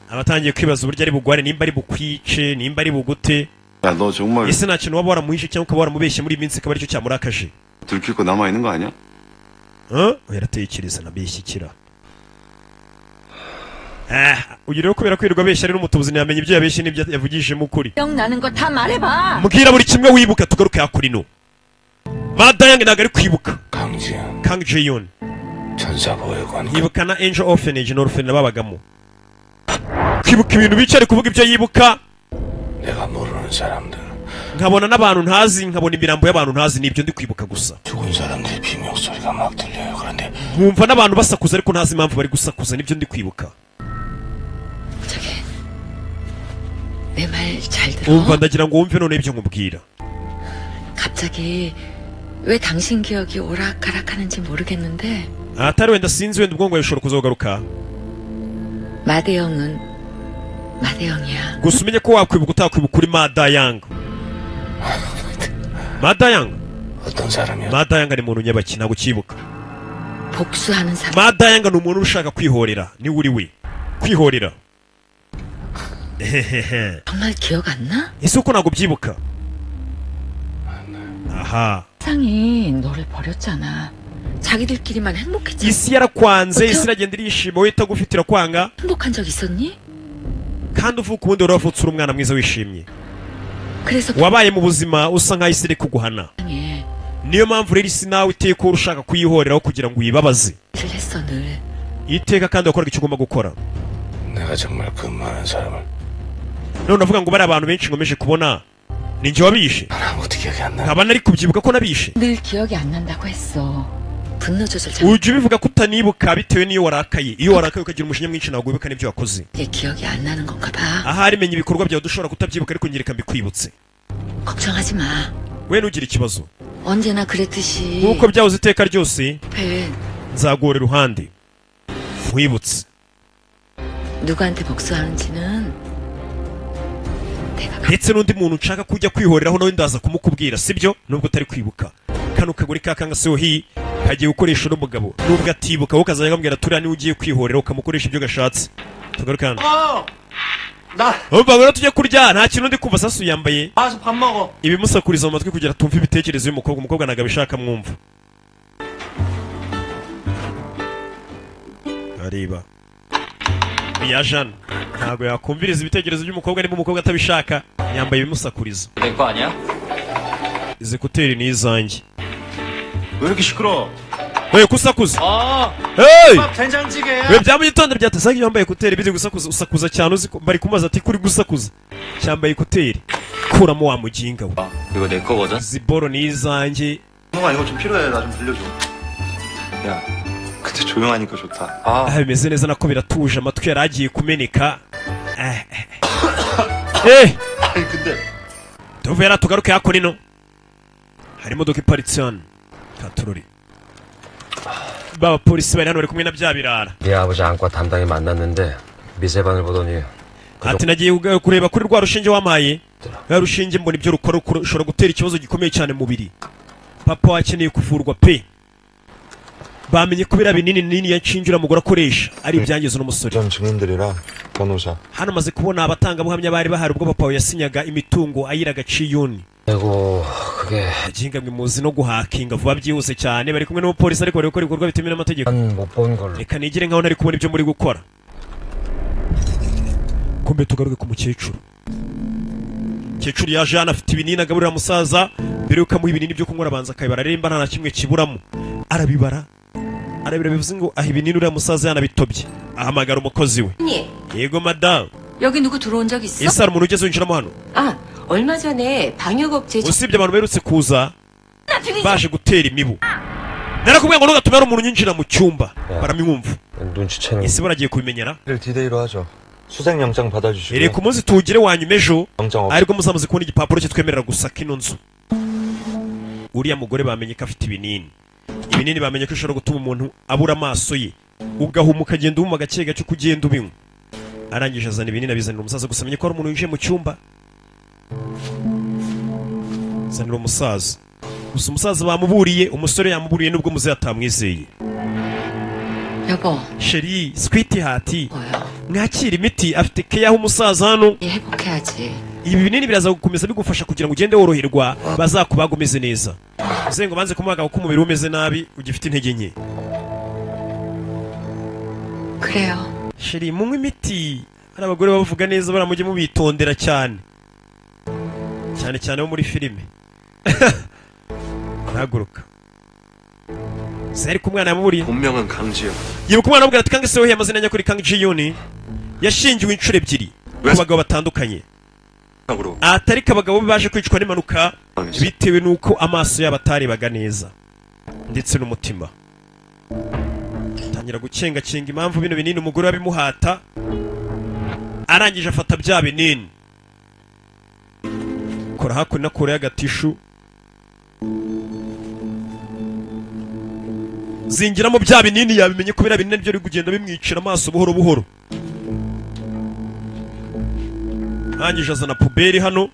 Speaker 1: Abatangiye kwibaza uburyo ari bugwane, nimba ari bukwice, nimba ari bugute.
Speaker 3: 야 너 정말
Speaker 1: Ese nta kintu waba waramuhishe cyangwa ukaba waramubeshye muri iyi minsi akaba aricyo cyamurakaje?
Speaker 3: 들킬 거 남아 있는 거 아니야?
Speaker 1: Huh? Yaratekereza nabeshyikira. Uyu rero kubera kwirirwa abeshya ari n'umutubuzi ntiyamenya ibyo yabeshye n'ibyo yavugishijemo ukuri.
Speaker 4: 기억나는 거 다 말해봐.
Speaker 1: Mbwira buri kimwe wibuka tugaruke hakurino. Madayange ntabwo ari kwibuka. Kang Ji-yoon
Speaker 11: 천사보육원
Speaker 1: yibuka na Angel Orphanage n'orphanage babagamo. Kwibuka ibintu bice ari kuvuga ibyo yibuka.
Speaker 11: 내가 모르는 사람들
Speaker 1: Nkabona n'abantu ntazi, nkabona imirambo y'abantu ntazi, nibyo ndi kwibuka gusa.
Speaker 11: 죽은 사람들의 비명 소리가 막 들려요. 그런데
Speaker 1: Nkumva n'abantu basakuza ariko ntazi impamvu bari gusakuza, nibyo ndi kwibuka.
Speaker 4: 저기 내 말 잘 들어.
Speaker 1: Umva ndagira ngo wumve none ibyo nkubwira.
Speaker 4: 갑자기 왜 당신 기억이 오락가락하는지 모르겠는데
Speaker 1: Atari wenda sinzi wenda ubwonko bwawe bushobora kuzogaruka.
Speaker 4: 마대영은 마대영이야.
Speaker 1: Gusa umenye ko wakwibuka utakwibuka uri Madayang. Madayang.
Speaker 11: 어떤 사람이야?
Speaker 1: Madayang ni umuntu nyabaki ntabwo ukibuka.
Speaker 4: 복수하는 사람.
Speaker 1: Madayang ni umuntu ushaka kwihorera, niwe uri we. Kwihorera.
Speaker 4: 정말 기억 안 나?
Speaker 1: Ese uko ntabwo ubyibuka? Aha.
Speaker 4: 세상이 너를 버렸잖아. 자기들끼리만 행복했잖아.
Speaker 1: Isi yarakwanze, isi iragenda irishima, wowe itagufite irakwanga.
Speaker 4: 행복한 적 있었니?
Speaker 1: Kandi uvuka ubundi wari wavutse uri umwana mwiza wishimye.
Speaker 4: 그래서
Speaker 1: Wabaye mu buzima usa nkaho isi iri kuguhana.
Speaker 4: 불쌍해.
Speaker 1: Niyo mpamvu rero isi nawe iteka uhora ushaka kuyihoreraho kugira ngo uyibabaze.
Speaker 4: 를 했어 늘.
Speaker 1: Iteka kandi wakoraga icyo ugomba gukora.
Speaker 11: 내가 정말 그 많은 사람을
Speaker 1: None uvuga ngo bari abantu benshi nkomeje kubona ni njye wabishe.
Speaker 11: 아무것도 기억이 안 나.
Speaker 1: Nkaba nari kubyibuka ko nabishe.
Speaker 4: 늘 기억이 안 난다고 했어. 분노 조절 잘.
Speaker 1: Ujya ubivuga ko utanibuka bitewe n'iyo warakaye. Iyo warakaye ukagira umujinya mwinshi ntabwo wibuka n'ibyo wakoze.
Speaker 4: 이게 기억이 안 나는 건가 봐.
Speaker 1: Ahari menya ibikorwa byawe dushobora kutabyibuka ariko nyereka mbikwibutse.
Speaker 4: 걱정하지 마.
Speaker 1: We ntugire ikibazo.
Speaker 4: 언제나 그랬듯이
Speaker 1: Nk'uko byahoze iteka ryose
Speaker 4: 옆에
Speaker 1: nzaguhora iruhande nkwibutse.
Speaker 4: 누구한테 복수하는지는
Speaker 1: Ndetse n'undi muntu nshaka kujya kwihoreraho nawe ndaza kumukubwira, sibyo? Nubwo utari kwibuka. Kano kagore ka kanga Seohi kagiye gukoresha uno mugabo nubwo atibuka, wowe ukazajya kamubwira turiya niwe ugiye kwihorera ukamukoresha ibyo gashatse. Tugaruke hano.
Speaker 9: 나
Speaker 1: Umva ngo tujye kurya nta kintu ndi kumva. Sasu yambaye
Speaker 9: 가서 밥 먹어.
Speaker 1: ibimusakuriza mu matwi kugira tumve ibitekerezo y'umukobwa. Umukobwa ntabwo abishaka mwumva. Areba ya Jeanne ntabwo yakumviriza ibitekerezo by'umukobwa niba umukobwa atabishaka. Yambaye ibimusakuriza.
Speaker 7: 내 거 아니야?
Speaker 1: Izi kuteri ni izanjye.
Speaker 9: 왜 이렇게 시끄러?
Speaker 1: We kusakuza.
Speaker 9: 아,
Speaker 1: Hey!
Speaker 9: 밥 된장찌개야.
Speaker 1: We bya mu gitondo byatasaga iyo wambaye ekuteri biri gusakuza, usakuza cyane uzi ko bari kumubaza ati kuri gusakuza cyambaye ekuteri kuramo wa muginga we.
Speaker 7: 이거 내 거거든.
Speaker 1: Izi boro ni izanjye.
Speaker 7: 형아 이거 좀 필요해. 나 좀 빌려줘. 야, 근데 조용하니까 좋다. 아,
Speaker 1: Ah, bimeze neza nako biratuje amatwi yari agiye kumeneka. Eh, eh, eh.
Speaker 7: 아니 근데
Speaker 1: Tuvuye hariya tugaruke hakuno. Hari imodoka iparitse hano katururi b'abapolisi bari hano bari kumwe na bya birara.
Speaker 12: 네 아버지 안과 담당이 만났는데 미세반을 보더니
Speaker 1: Ati nagiye kureba kuri rwa rushinge wampaye, rwa rushinge mbona ibyo rukora rushobora gutera ikibazo gikomeye cyane mu mubiri. Papa wakeneye kuvurwa pe. Bamenye ko biriya binini nini ya nshinge uriya mugore akoresha ari ibyangiza uno musore.
Speaker 7: 전 증인들이랑 변호사.
Speaker 1: Hano maze kubona abatangabuhamya bari bahari ubwo papa we yasinyaga imitungo ayiraga Ciyuni.
Speaker 12: 아이고 그게
Speaker 1: Aginga mwe muzi no guhakinga vuba byihuse cyane. Bari kumwe n'umupolisi ariko bari gukora ibikorwa bitemewe n'amategeko.
Speaker 12: 못 본 걸로
Speaker 1: Reka nigire nkaho ntari kubona ibyo muri gukora. Kumbe tugaruke ku mukecuru. Mukecuru yaje hano afite ibinini agaburira musaza. Mbere yuko amuha ibinini byo kunywa arabanza akabibara, aremba nta na kimwe kiburamo, arabibara arabira, bivuze ngo aha ibinini uriya musaza yanabitobye. Ahamagara umukozi we.
Speaker 13: 언니,
Speaker 1: Yego madamu.
Speaker 13: 여기 누구 들어온 적 있어?
Speaker 1: Ese hari umuntu ugeze winjiramo hano?
Speaker 13: 아, 얼마 전에 방역업체
Speaker 1: Usibye abantu baherutse kuza baje gutera imibu. Narakubwiye ngo ntugatume hari umuntu unyinjira mu cyumba. Baramwumva.
Speaker 12: 눈치채는
Speaker 1: Ese baragiye kubimenyera?
Speaker 7: 디데이로 하죠. 수색 영장 받아주시고
Speaker 1: Reka umunsi tuwugire wanyuma ejo,
Speaker 7: 영장 없
Speaker 1: aribwo muzamuze kubona igipapuro kitwemerera gusaka ino nzu. Uriya mugore bamenye ko afite ibinini. Ibinini bamenye ko bishobora gutuma umuntu abura amaso ye, ugahuma, ukagenda uhuma gake gake uko ugenda ubinywa. Arangije azana ibinini abizanira umusaza, gusa amenye ko hari umuntu winjiye mu cyumba. Azanira umusaza, gusa umusaza bamuburiye, umusore yamuburiye nubwo muzehe atamwizeye.
Speaker 6: 여보,
Speaker 1: Chérie, sweetheart, mwakira imiti. Afite keyaho umusaza hano.
Speaker 6: 회복해야지.
Speaker 1: Ibi binini biraza gukomeza bigufasha kugira ngo ugende woroherwa, bazakubaga umeze neza. Uze ngo banze kumubaga kuko umubiri we umeze nabi, ugifite intege nke.
Speaker 6: 그래요.
Speaker 1: Chérie, munywe imiti. Hari abagore bavuga neza, baramujye mubitondera cyane cyane cyane bo muri filime. Ntaguruka se, ariko umwana yamuburiye.
Speaker 7: 본명은 강지영.
Speaker 1: Yibuka umwana amubwira ati Kang Seho, amazina nyakuri Kang Ji-yoon, yashingiwe inshuro ebyiri ku bagabo batandukanye,
Speaker 7: 으로
Speaker 1: atariko abagabo be baje kwicwa n'impanuka bitewe n'uko amaso yabo atarebaga neza ndetse n'umutima. Tangira gucengacenga impamvu bino binini umugore abimuhata. Arangije afata bya binini, kora hakuno kure y'agatishu, zingiramo bya binini. Yabimenye ko biriya binini byo biri kugenda bimwicira amaso buhoro buhoro. Arangije azana poubelle hano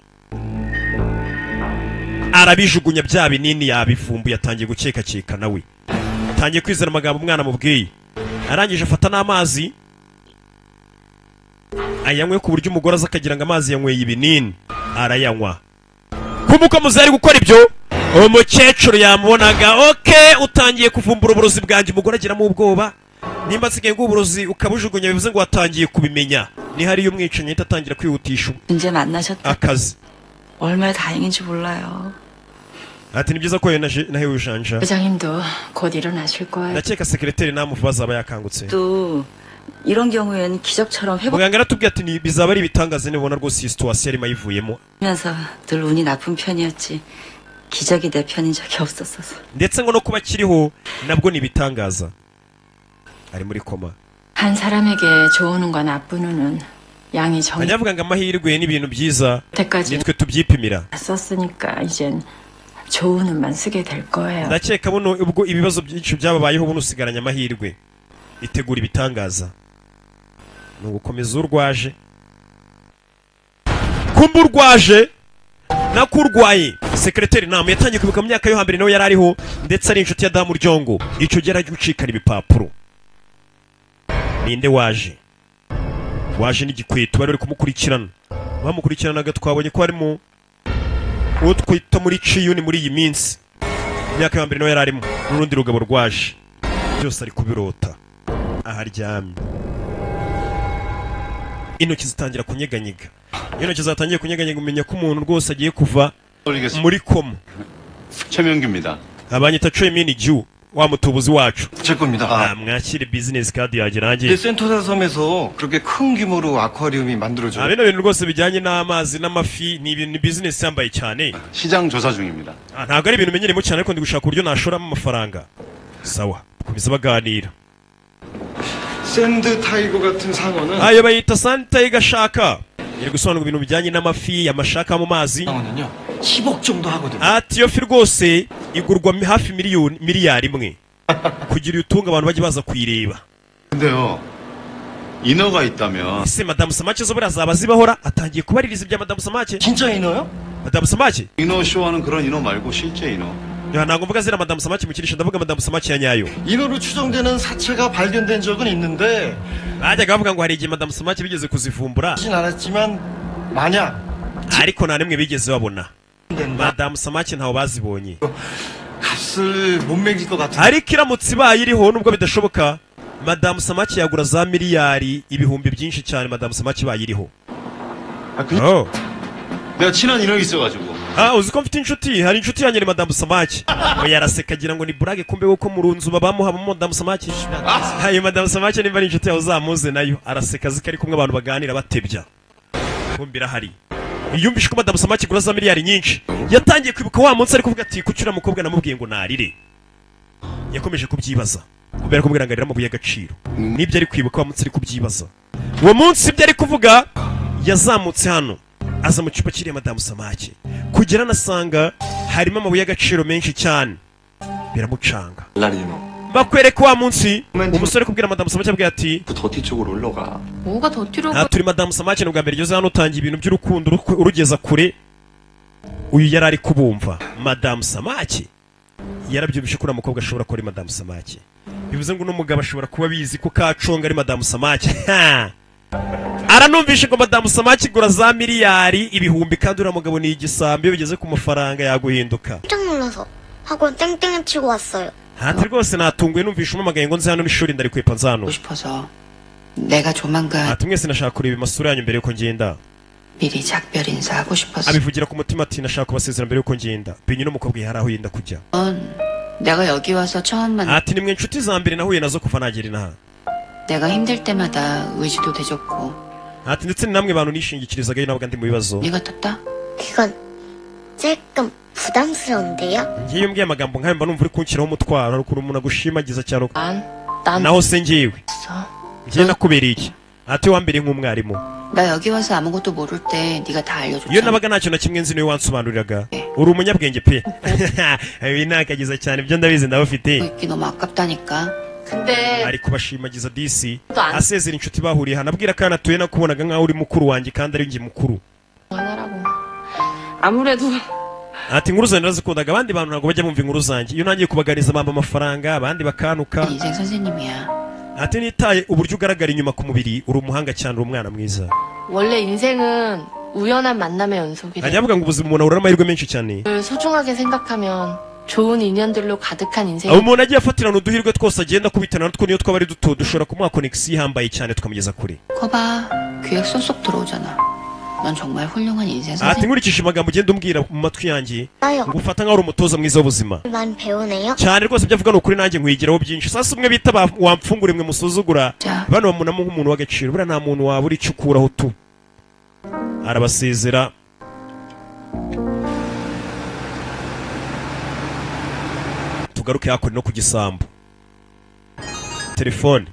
Speaker 1: arabijugunya bya binini. Yabivumbuye, atangiye gukekakeka, nawe atangiye kwizera amagambo umwana amubwiye. Arangije afata n'amazi ayanywe ku buryo umugore aza akagira ngo amazi yanyweye ibinini, arayanywa. Kumuko muze ari gukora ibyo, umukecuru yamubonaga. Ok, utangiye kuvumbura uburozi bwanjye. Umugore agiramo ubwoba, nimba asigaye ngo uburozi ukabujugunya, bivuze ngo watangiye kubimenya. Ni hariyo umwicanyi ahita atangira kwihutisha
Speaker 14: 이제 만나셨다.
Speaker 1: akazi.
Speaker 14: 얼마나 다행인지 몰라요.
Speaker 1: Ati ni byiza ko nahewe ujanja.
Speaker 6: 부장님도 곧 일어나실 거예요.
Speaker 1: Ndakeka sekereteri namuvuba azaba yakangutse.
Speaker 14: 또 이런 경우엔 기적처럼
Speaker 1: Muganga aratubwiye ati ni bizaba ari ibitangaza nibona rwose iyi situation arimo ayivuyemo.
Speaker 14: 회복하면서 늘 운이 나쁜 편이었지 기적이 내 편인 적이 없었어서.
Speaker 1: Ndetse ngo no kuba akiriho nabwo ni ibitangaza, ari muri koma.
Speaker 6: 한 사람에게 좋은 운과 나쁜 운은 양이 정
Speaker 1: Bajya bavuga ngo amahirwe n'ibintu byiza
Speaker 6: 때까지
Speaker 1: nitwe tubyipimira.
Speaker 6: 썼으니까 이젠 좋은 운만 쓰게 될 거예요.
Speaker 1: Ndakeka buno ubwo ibibazo byinshi byababayeho, buno usigaranye amahirwe, itegura ibitangaza. Ni ugukomeza urwaje, kumba urwaje nako urwaye. Sekereteri nama yatangiye kwibuka mu myaka yo hambere, nawe yari ariho ndetse ari inshuti ya damu Ryongo. Icyo gihe yarajya gucikana ibipapuro. Ninde waje? Waje n'igikweto. Bari bari kumukurikirana, bamukurikiranaga. Twabonye ko harimo uwo twita muri ciyuni muri iyi minsi, imyaka ya mbere nawe yari arimo, n'urundi rugabo rwaje. Byose ari kubirota aho aryamye, intoki zitangira kunyeganyega. Iyo intoki zatangiye kunyeganyega, umenya ko umuntu rwose agiye kuva muri koma.
Speaker 3: 최명규입니다.
Speaker 1: Abanyita Choi Ju, wa mutubuzi wacu.
Speaker 9: 제 겁니다.
Speaker 1: Ah, mwakire business card yanjye nanjye.
Speaker 9: 센토사 섬에서 그렇게 큰 규모로 아쿠아리움이 만들어져요.
Speaker 1: Ah, bino bintu rwose bijyanye n'amazi n'amafi ni ibintu, ni business yambaye cyane.
Speaker 3: 시장 조사 중입니다.
Speaker 1: Ah, ntabwo ari ibintu menyereyemo cyane, ariko ndi gushaka uburyo nashoramo amafaranga. Sawa, komeza baganira.
Speaker 9: Sand tiger 같은 상어는
Speaker 1: Ayo bayita sand tiger shark, iri gusobanura ibintu bijyanye n'amafi, ama shark mu mazi.
Speaker 9: 상어는요 10억 정도 하거든요.
Speaker 1: Ati iyo fi rwose igurwa hafi miliyoni, miliyari 1 kugira uyitunge, abantu bajye baza kuyireba.
Speaker 3: 근데요, 인어가 있다면
Speaker 1: Ese madamu Samake zo buriya zaba zibahora? Atangiye kubaririza ibya madamu Samake.
Speaker 9: 진짜 인어요?
Speaker 1: Madamu Samake?
Speaker 3: 인어 쇼하는 그런 인어 말고 실제 인어.
Speaker 1: Ya, ntabwo mvuga ziriya madamu Samake mukinisha, ndavuga madamu Samake ya nyayo.
Speaker 9: 인어로 추정되는 사체가 발견된 적은 있는데
Speaker 1: Bajyaga bavuga ngo hari igihe madamu Samake bigeze kuzivumbura,
Speaker 9: 진 않았지만 만약
Speaker 1: ariko nta n'imwe bigeze babona.
Speaker 9: 된다
Speaker 1: Madamu Samake ntawe bazibonye.
Speaker 9: 값을 못 매길 것 같은
Speaker 1: Ariko iramutse ibaye iriho, nubwo bidashoboka, madamu Samake yagura za miliyari ibihumbi byinshi cyane, madamu Samake ibaye iriho. Oh.
Speaker 7: 내가 친한 인원이 있어가지고.
Speaker 1: Ah, uzi ko mfite inshuti, hari inshuti yanjye ni Madamu Samaki. Oya, araseka agira ngo ni burage, kumbe ko mu nzu babamuha Madamu Samaki. Hayo Madamu Samaki nimba ari inshuti yawe uzamuze nayo. Araseka azi ko ari kumwe abantu baganira batebya. Kumbe irahari. Yumvishe ko Madamu Samaki igura za miliyari nyinshi. Yatangiye kwibuka wa munsi ari kuvuga ati kuki uriya mukobwa namubwiye ngo narire. Yakomeje kubyibaza. Kubera kubwira ngo arira amabuye y'agaciro. Nibyo ari kwibuka wa munsi ari kubyibaza. Uwo munsi ibyo ari kuvuga yazamutse hano aza mu cyumba kiriya Madamu Samaki. Kugera anasanga harimo amabuye y'agaciro menshi cyane. Biramucanga.
Speaker 7: 날이노.
Speaker 1: Bakwereka wa munsi umusore kubwira Madamu Samaki abwira ati
Speaker 7: 더 뒤쪽으로 올라가.
Speaker 4: 뭐가 더 뒤로
Speaker 1: nta turi Madamu Samaki ni ubwa mbere ugeze hano utangiye ibintu by'urukundo urugeza kure. Uyu yari ari kubumva Madamu Samaki yarabyumvishe ko uriya mukobwa ashobora kuba ari Madamu Samaki. Bivuze ngo uno mugabo ashobora kuba abizi ko Kaconga ari Madamu Samaki. Aranumvishe ngo Madamu Samaki igura za miliyari ibihumbi kandi uriya mugabo ni igisambi iyo bigeze ku mafaranga yaguhinduka.
Speaker 10: 깜짝 놀라서 학원 땡땡을 치고 왔어요.
Speaker 1: Ati rwose natunguwe numvishe umamagaye ngo nze hano n'ishuri ndarikwepa nzano.
Speaker 4: 싶어서 내가 조만간
Speaker 1: Ati mwese nashaka kureba amasura yanyu mbere yuko ngenda.
Speaker 4: 미리 작별 인사하고 싶어서.
Speaker 1: Abivugira ku mutima ati nashaka kubasezera mbere yuko ngenda. Binyu n'umukobwa hari aho yenda kujya.
Speaker 4: 넌 내가 여기 와서 처음 만
Speaker 1: Ati nimwe inshuti za mbere nahuye nazo kuva nagera inaha.
Speaker 4: 내가 힘들 때마다 의지도 돼줬고
Speaker 1: Ati ndetse ni namwe bantu nishingikirizaga iyo nabaga ndi mu bibazo.
Speaker 4: 네 같았다?
Speaker 10: 그건 조금 부담스러운데요?
Speaker 1: Ngiye umbwiye amagambo nkayo mba numva uri kunshyiraho umutwaro, hari ukuntu umuntu agushimagiza cyane.
Speaker 6: 난, 난
Speaker 1: Naho se ngewe
Speaker 6: 있어.
Speaker 1: ngiye nakubereye iki? Ati wambereye nk'umwarimu.
Speaker 4: 나 여기 와서 아무것도 모를 때 네가 다
Speaker 1: Iyo
Speaker 4: 알려줬잖아.
Speaker 1: nabaga ntacyo na kimwe nzi niwe wansobanuriraga. Uri umunyabwenge pe. Ibi nakagiza cyane ibyo ndabizi ndabufite.
Speaker 4: 있기 너무 아깝다니까.
Speaker 6: 근데
Speaker 1: Ari kubashimagiza disi
Speaker 6: 또 안
Speaker 1: asezera inshuti bahuriye hano abwira ko atuye nakubonaga nkaho uri mukuru wanjye kandi ari njye mukuru.
Speaker 6: 하라고. 아무래도
Speaker 1: Ati inkuru zanjye narazikundaga, abandi bantu ntabwo bajya bumva inkuru zanjye. Iyo ntangiye kubaganiza bampa amafaranga abandi bakantuka.
Speaker 4: 인생 선생님이야.
Speaker 1: Ati nitaye uburyo ugaragara inyuma ku mubiri, uri umuhanga cyane, uri umwana mwiza.
Speaker 6: 원래 인생은 우연한 만남의 연속이래.
Speaker 1: Ajya avuga ngo ubuzima umuntu ahura n'amahirwe menshi cyane.
Speaker 6: 를 소중하게 생각하면 좋은 인연들로 가득한 인생이
Speaker 1: Aho umuntu agiye afatirana uduhirwe twose agenda akubitana natwo niyo twaba ari duto dushobora kumuha konegisiyo ihambaye cyane tukamugeza kure.
Speaker 4: 거봐 귀에 쏙쏙 들어오잖아. 넌 정말 훌륭한 인생
Speaker 1: Ati
Speaker 4: 선생님.
Speaker 1: nkurikije amagambo ugenda umbwira mu matwi yanjye
Speaker 10: 아요.
Speaker 1: ngo ufata nkaho uri umutoza mwiza w'ubuzima.
Speaker 10: 많이 배우네요.
Speaker 1: Cyane rwose ibyo avuga ni ukuri nanjye nkwigiraho byinshi. Sasa umwe bita wamfungure mwe musuzugura bano bamunamo nk'umuntu w'agaciro, buriya nta muntu wabura icyo ukuraho tu. Arabasezera. Tugaruke hakuno no ku gisambu. Telefone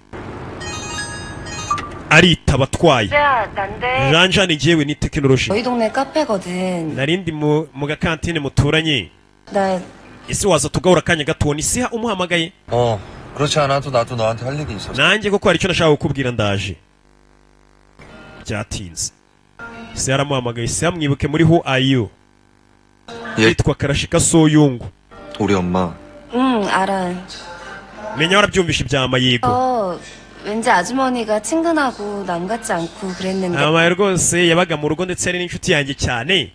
Speaker 1: aritaba atwaye.
Speaker 5: 난데
Speaker 1: Janjani njyewe ni tekinoloji.
Speaker 5: 저희 동네 카페거든.
Speaker 1: Narindi mu gakantine muturanye.
Speaker 5: 나
Speaker 1: Ese waza tugahura akanya gato? Ni siha umuhamagaye.
Speaker 9: 어, 그렇지 않아도 나도 너한테 할 얘기 있었어.
Speaker 1: Nanjye koko hari icyo nashaka kukubwira ndaje. Byatinze. Se yaramuhamagaye, se yamwibuke muri Who Are You. Yitwa Karashika Soyungu.
Speaker 7: 우리 엄마.
Speaker 5: 응, 알아.
Speaker 1: Menya warabyumvishe ibya Mayigo.
Speaker 5: 어, 왠지 아주머니가 친근하고 남 같지 않고 그랬는데.
Speaker 1: Amaye rwose yabaga mu rugo ndetse yari n'inshuti yanjye cyane.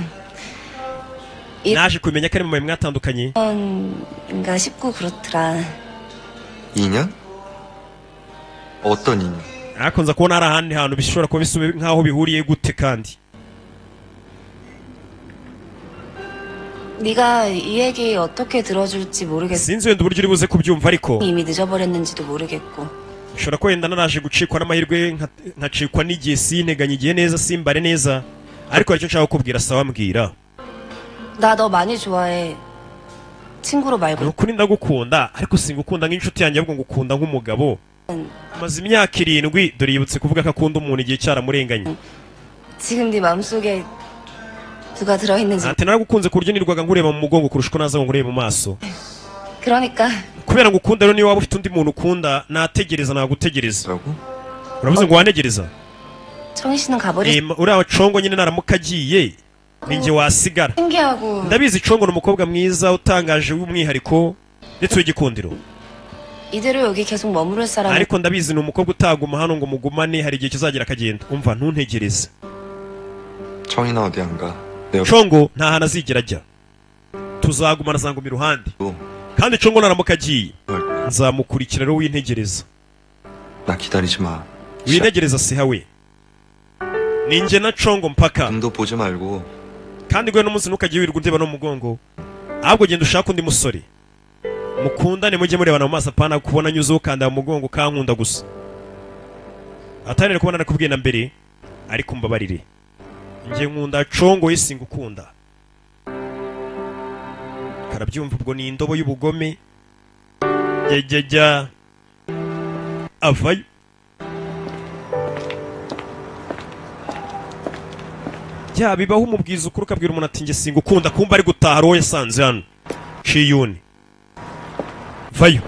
Speaker 1: Naje kumenya ko ari mama mwatandukanye.
Speaker 5: 뭔가 싶고 그렇더라.
Speaker 7: 인연? 어떤 인연?
Speaker 1: Ariko nza kubona hari ahandi hantu bishobora kuba bisa nkaho bihuriye gute kandi.
Speaker 5: 네가 이 얘기 어떻게 들어줄지 모르겠어.
Speaker 1: Sinzi wenda uburyo uri buze kubyumva ariko
Speaker 5: 이미 늦어버렸는지도 모르겠고.
Speaker 1: nshobora ko wenda naraje gucikwa n'amahirwe nkacikwa n'igihe sinteganya igihe neza simbare neza, ariko hari icyo nshaka kukubwira. Sawa mbwira.
Speaker 5: 나 너 많이 좋아해. 친구로 말고.
Speaker 1: Ni ukuri ndagukunda ariko singukunda nk'inshuti yanjye ahubwo ngukunda nk'umugabo. Maze imyaka 7 dore yibutse kuvuga ko akunda umuntu igihe cyaramurenganye.
Speaker 5: 지금 네 마음속에 누가 들어있는지.
Speaker 1: Ati naragukunze ku buryo nirwaga nkureba mu mugongo kurusha uko naza ngo nkurebe mu maso.
Speaker 5: 그러니까
Speaker 1: Kubera ngo ukunda rero niyo waba ufite undi muntu ukunda nategereza nagutegereza. Uravuze ngo wanegereza?
Speaker 5: 청희 씨는 가버리.
Speaker 1: Uriya Congo nyine naramuka agiye ninjye wasigara.
Speaker 5: 신기하고
Speaker 1: Ndabizi Congo ni umukobwa mwiza utangaje w'umwihariko ndetse w'igikundiro.
Speaker 5: 이대로 여기 계속 머무를 사람.
Speaker 1: Ariko ndabizi ni umukobwa utaguma hano ngo mugumane, hari igihe kizagera akagenda. Umva ntuntegereze.
Speaker 7: 청이나 어디 안 가. 내
Speaker 1: Congo nta hantu azigera ajya, tuzagumana azanguma iruhande. Kandi Congo naramuka agiye nzamukurikira rero wintegereza.
Speaker 7: 나 기다리지 마.
Speaker 1: Wintegereza siha we. Ninjye na Congo mpaka.
Speaker 7: 눈도 보지 말고
Speaker 1: Kandi gwe n'umunsi ntukajye wirirwa undeba no mu mugongo, ahubwo genda ushake undi musore mukundane, mujye murebana mu maso, apana kubona nyuze ukanda mu mugongo kankunda gusa. Atanire kubona nakubwiye na mbere, ariko mbabarire, njye nkunda Congo yisinga ukunda. Karabyumva ubwo ni indobo y'ubugome. Jya avayo. Jya bibaho umubwiza ukuri ukabwira umuntu ati njye singa ukunda, kumba ari gutaha roho yasanze hano. Chiyuni vayo.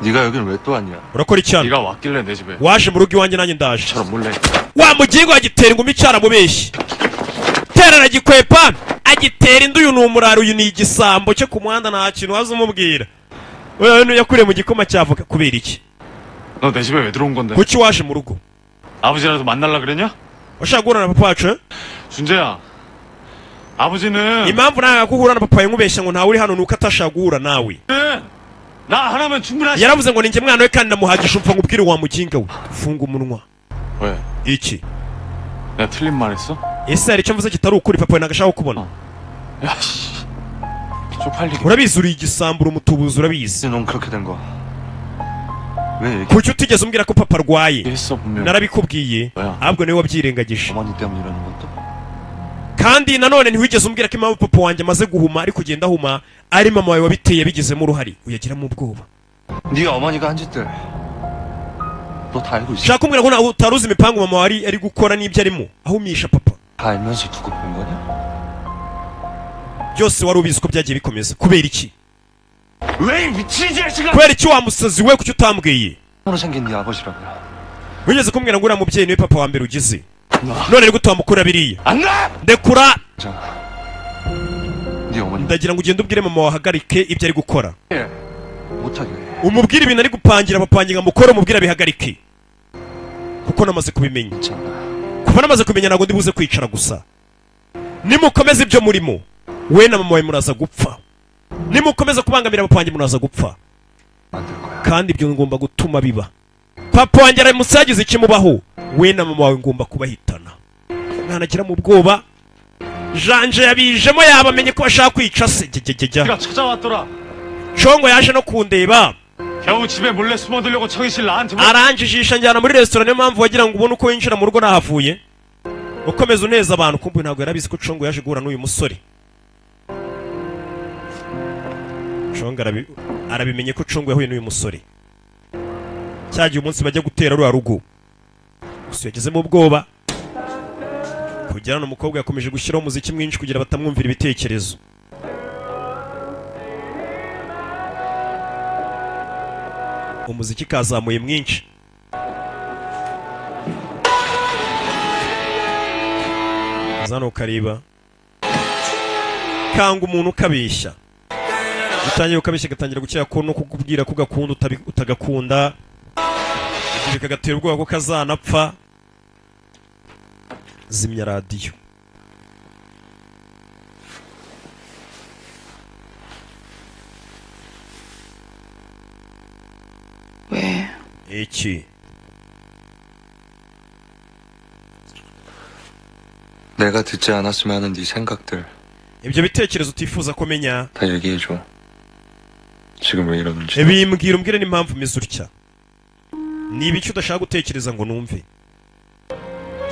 Speaker 7: 네가 여긴 왜 또 왔냐?
Speaker 1: Urakora iki hano?
Speaker 8: 네가 왔길래 내 집에.
Speaker 1: Waje mu rugo iwanjye nanjye ndaje.
Speaker 7: 처럼 몰래.
Speaker 1: Wa mugingo agitera ingumi cyaramubeshye, tera aragikwepa agitera indi. Uyu ni umuraro, uyu ni igisambo cyo ku muhanda, nta kintu waza umubwira. Wewe yakuriye mu gikoma cyavoka kubera iki?
Speaker 8: 너 내 집에 왜 들어온 건데?
Speaker 1: Kuki waje mu rugo?
Speaker 8: 아버지라도 만날라 그랬냐?
Speaker 1: Washaka guhura na papa wacu?
Speaker 8: 준재야, 아버지는
Speaker 1: Impamvu nanga guhura na papa wawe nkubeshya ngo ntawe uri hano nuko atashaka guhura nawe.
Speaker 8: 나 하나면 충분하지.
Speaker 1: Yaravuze ngo ninjye mwana we kandi ndamuhagisha. Umva nkubwire wa muginga we, funga umunwa.
Speaker 8: 왜?
Speaker 1: Iki?
Speaker 8: 내가 틀린 말 했어?
Speaker 1: Ese hari icyo mvuze kitari ukuri? Papa wawe ntabwo ashaka kukubona.
Speaker 8: 야, 씨. 쪽팔리게.
Speaker 1: Urabizi uri igisambo, uri umutubuzi, urabizi.
Speaker 7: 넌 그렇게 된 거야. 왜 얘기?
Speaker 1: Kuki utigeze umbwira ko papa arwaye?
Speaker 8: 했어 분명.
Speaker 1: Narabikubwiye, ahubwo niwe wabyirengagije.
Speaker 7: 어머니 때문이라는 것도?
Speaker 1: Kandi nanone ntiwigeze umbwira ko impamvu papa wanjye amaze guhuma ari kugenda ahuma ari mama wawe wabiteye yabigizemo uruhare, uyagiramo ubwoba.
Speaker 7: 네 어머니가 한 짓들 너 다 알고 있어.
Speaker 1: Shaka kumbwira ko ntawe utari uzi imipangu mama wawe ari gukora n'ibyo arimo ahumisha papa.
Speaker 7: 다 알면서 두고 본 거냐?
Speaker 1: Byose wari ubizi ko byagiye bikomeza, kubera iki?
Speaker 7: 왜 미친 자식아!
Speaker 1: Kubera iki wa musazi we, kuki utambwiye?
Speaker 7: 으로 생긴 네 아버지라고요.
Speaker 1: Wigeze kumbwira ngo uriya mubyeyi niwe papa wa mbere ugize, none rero utamukura biriya.
Speaker 7: 안 나!
Speaker 1: Ndekura.
Speaker 7: 자, 네 어머니
Speaker 1: Ndagira ngo ugende ubwire mama wahagarike ibyo ari gukora,
Speaker 7: 못하게 해.
Speaker 1: umubwire ibintu ari gupangira papa wanjye ngo amukore, umubwire abihagarike kuko namaze kubimenya. Kuva namaze kumenya ntabwo ndi buze kwicara gusa. Nimukomeza ibyo murimo, we na mama wawe muraza gupfa. Nimukomeza kubangamira papa wanjye muraza gupfa, kandi ibyo ngomba gutuma biba. Papa wanjye aramutse yagize ikimubaho, we na mama wawe ngomba kubahitana. Mwanagira mu bwoba, Janje yabijemo yabamenye ko bashaka kwica se. Jya
Speaker 8: 네가 찾아왔더라.
Speaker 1: Congo yaje no kundeba,
Speaker 8: 겨우 집에 몰래 숨어들려고 청희 씨 나한테
Speaker 1: aranjijisha njyana muri resitora, niyo mpamvu wagira ngo ubone uko winjira mu rugo nahavuye. Ukomeza uneza abantu, kumbe ntabwo yarabizi ko Congo yaje guhura n'uyu musore. Congo arabimenye ko Congo yahuye n'uyu musore cyagiye umunsi bajya gutera ruriya rugo. Gusa yagezemo ubwoba kugira ngo umukobwa yakomeje gushyiraho umuziki mwinshi kugira batamwumvira ibitekerezo. Umuziki kazamuye mwinshi. Zano ukareba kanga umuntu ukabeshya, utangiye ukabeshya gatangira gukeka ko no kukubwira ko gakunda utagakunda, ibyo bikagatera ubwoba ko kazanapfa. Zimya radiyo.
Speaker 4: 왜?
Speaker 1: Iki?
Speaker 7: 내가 듣지 않았으면 하는 네 생각들
Speaker 1: Ibyo bitekerezo utifuza ko menya
Speaker 7: 다 얘기해줘. 지금 왜 이러는지.
Speaker 1: bimbwira, umbwire n'impamvu umeze utya. Ni ibiki udashaka gutekereza ngo numve?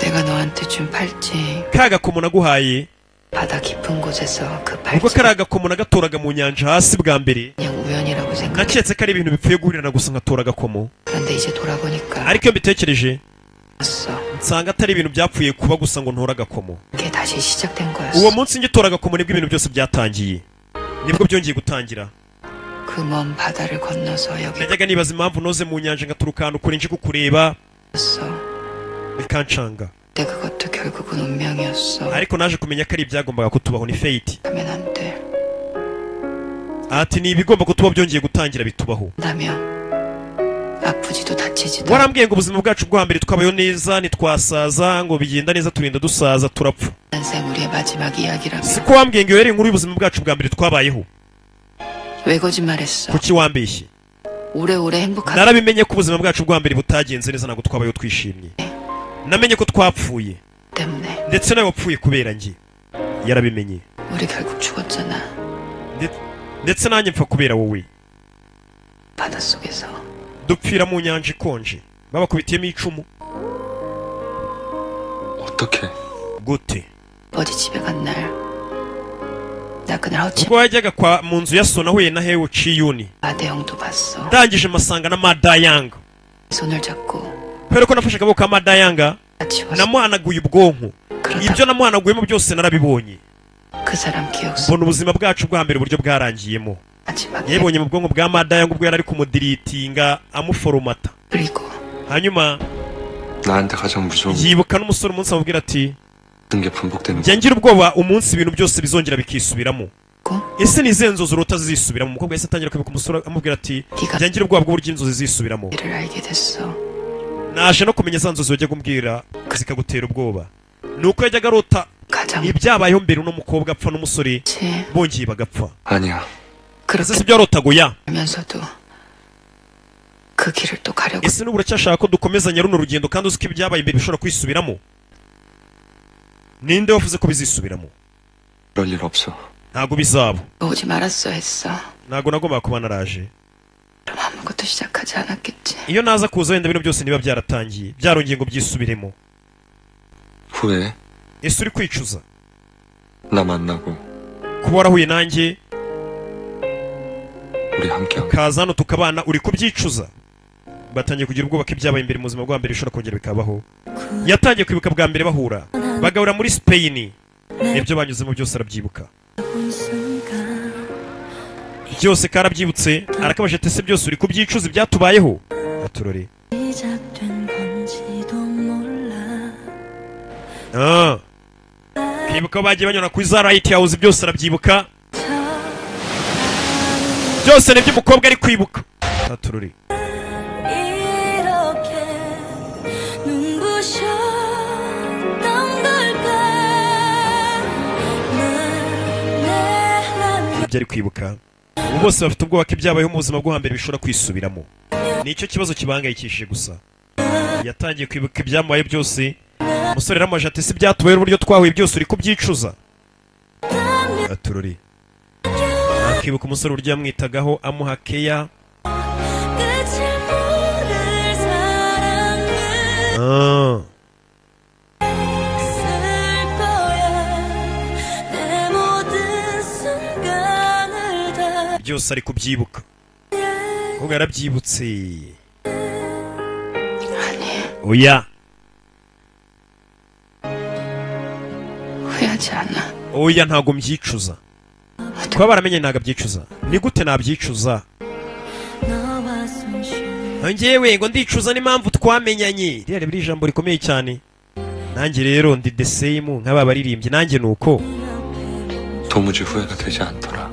Speaker 4: 내가 너한테 준 팔찌
Speaker 1: Ka gakomo naguhaye,
Speaker 4: 바다 깊은 곳에서 그
Speaker 1: ubwo
Speaker 4: 팔찌
Speaker 1: kari agakomo nagatoraga mu nyanja hasi bwa mbere,
Speaker 4: 그냥 우연이라고 생각.
Speaker 1: naketse ko ari ibintu bipfuye guhurirana gusa nkatora agakomo,
Speaker 4: 그런데 이제 돌아보니까
Speaker 1: ariko iyo mbitekereje
Speaker 4: 왔어.
Speaker 1: nsanga atari ibintu byapfuye kuba gusa ngo ntore agakomo.
Speaker 4: 그게 다시 시작된 거였어.
Speaker 1: Uwo munsi ngitora agakomo nibwo ibintu byose byatangiye, nibwo byongeye gutangira.
Speaker 4: 그 먼 바다를 건너서 여기
Speaker 1: Najyaga nibaza impamvu noze mu nyanja ngaturuka ahantu kure nje kukureba,
Speaker 4: 왔어.
Speaker 1: bikancanga.
Speaker 4: 근데 그것도 결국은 운명이었어.
Speaker 1: Ariko naje kumenya ko ari ibyagombaga kutubaho, ni fate.
Speaker 4: 하면 안 돼.
Speaker 1: Ati ni ibigomba kutuba byongeye gutangira bitubaho.
Speaker 4: 라며 아프지도 다치지도
Speaker 1: Warambwiye ngo ubuzima bwacu bwo hambere twabayeho neza ntitwasaza, ngo bigenda neza turinda dusaza turapfa.
Speaker 4: 난생 우리의 마지막 이야기라며
Speaker 1: Siko wambwiye ngo iyo yari inkuru y'ubuzima bwacu bwa mbere twabayeho?
Speaker 4: 왜 거짓말했어?
Speaker 1: Kuki wambeshye?
Speaker 4: 오래오래 행복하게
Speaker 1: Narabimenye ko ubuzima bwacu bwa mbere butagenze neza, ntabwo twabayeho twishimye. Namenye ko twapfuye
Speaker 4: 때문에
Speaker 1: ndetse nawe wapfuye kubera njye. Yarabimenye.
Speaker 4: 우리 결국 죽었잖아.
Speaker 1: Ndetse nanjye mpfa kubera wowe.
Speaker 4: 바닷속에서.
Speaker 1: Dupfira mu nyanja ikonje, babakubitiyemo icumu.
Speaker 7: 어떻게?
Speaker 1: Gute?
Speaker 4: 어제 집에 간 날 나 그날 허치
Speaker 1: Ubwo wajyaga kwa mu nzu ya so nahuye na Heo Chiyuni,
Speaker 4: 마대영도 봤어.
Speaker 1: ndangije masanga na Madayanga.
Speaker 4: 손을 잡고
Speaker 1: Kubera ko nafashe akaboko ka Madayanga,
Speaker 4: 같이 왔어.
Speaker 1: namuhanaguye ubwonko, ibyo namuhanaguyemo byose narabibonye.
Speaker 4: 그 사람 기억 속
Speaker 1: Mbona ubuzima bwacu bwa mbere uburyo bwarangiyemo.
Speaker 4: 마지막에
Speaker 1: Yabonye mu bwonko bwa Madayanga ubwo yari ari kumudiritinga amuforomata.
Speaker 4: 그리고
Speaker 1: Hanyuma
Speaker 7: 나한테 가장 무서운
Speaker 1: yibuka n'umusore umunsi amubwira ati
Speaker 7: 게 반복되는
Speaker 1: njya ngira ubwoba umunsi ibintu byose bizongera bikisubiramo. Ese ni izihe nzozi urota zisubiramo? Umukobwa yahise atangira kwibuka umusore amubwira ati njya ngira ubwoba bw'uburyo inzozi zisubiramo.
Speaker 4: 를 알게 됐어.
Speaker 1: Naje no kumenya za nzozi wajyaga umbwira zikagutera ubwoba, ni uko yajyaga arota ibyabayeho mbere uno mukobwa apfa n'umusore bongeye bagapfa.
Speaker 7: 아니야.
Speaker 1: Ese si ibyo warotaga?
Speaker 4: 알면서도 그 길을 또 가려고
Speaker 1: Ese n'ubu uracyashaka ko dukomezanya runo rugendo kandi uzi ko ibyabaye mbere bishobora kwisubiramo? Ninde wavuze ko bizisubiramo?
Speaker 7: 그럴 일 없어.
Speaker 1: Ntabwo bizaba.
Speaker 4: 오지 말았어 했어.
Speaker 1: Ntabwo nagombaga kuba naraje.
Speaker 4: 그럼 아무것도 시작하지 않았겠지.
Speaker 1: Iyo naza kuza wenda bino byose niba byaratangiye byarongeye ngo byisubiremo.
Speaker 7: 후회?
Speaker 1: Ese uri kwicuza
Speaker 7: 나 만나고
Speaker 1: kuba warahuye nanjye
Speaker 7: 우리 함께 한
Speaker 1: ukaza hano tukabana? Uri kubyicuza? Batangiye kugira ubwoba ko ibyabaye imbere mu buzima bwa mbere bishobora kongera bikabaho. Yatangiye kwibuka bwa mbere bahura bagahura muri Spain, ibyo banyuzemo byose arabyibuka byose, karabyibutse. Arakabaje ati ese byose uri kubyicuza ibyatubayeho? Aturore.
Speaker 10: 시작된 건지도 몰라.
Speaker 1: Ah. Kibuka aho bagiye banyura kuri za Right House, byose arabyibuka byose, nibyo umukobwa ari kwibuka. Aturore.
Speaker 10: 이렇게 눈부셨던 걸까 난
Speaker 1: Ibyo ari kwibuka, ubu bose bafite ubwoba ko ibyabayeho mu buzima bwo hambere bishobora kwisubiramo, nicyo kibazo kibahangayikishije gusa. Yatangiye kwibuka ibyamubaye byose. Umusore yaramaje ati si byatubayeho uburyo twahuye byose uri kubyicuza? Aturori. Akibuka umusore uburyo yamwitagaho amuha keya.
Speaker 10: 끝을 모를 사랑을
Speaker 1: Ah.
Speaker 10: 쓸 거야 내 모든 순간을 다
Speaker 1: Byose ari kubyibuka, ahubwo yarabyibutse. Oya.
Speaker 4: 후회하지 않아.
Speaker 1: Oya, ntabwo mbyicuza. Kuba baramenye ntabwo abyicuza. Ni gute nabyicuza?
Speaker 10: 너와 숨쉬
Speaker 1: Njyewe ngo ndicuza n'impamvu twamenyanye. Ririya rero ijambo rikomeye cyane. Nanjye rero ndi the same nk'aba baririmbyi, nanjye ni uko.
Speaker 7: 도무지 후회가 되지 않더라.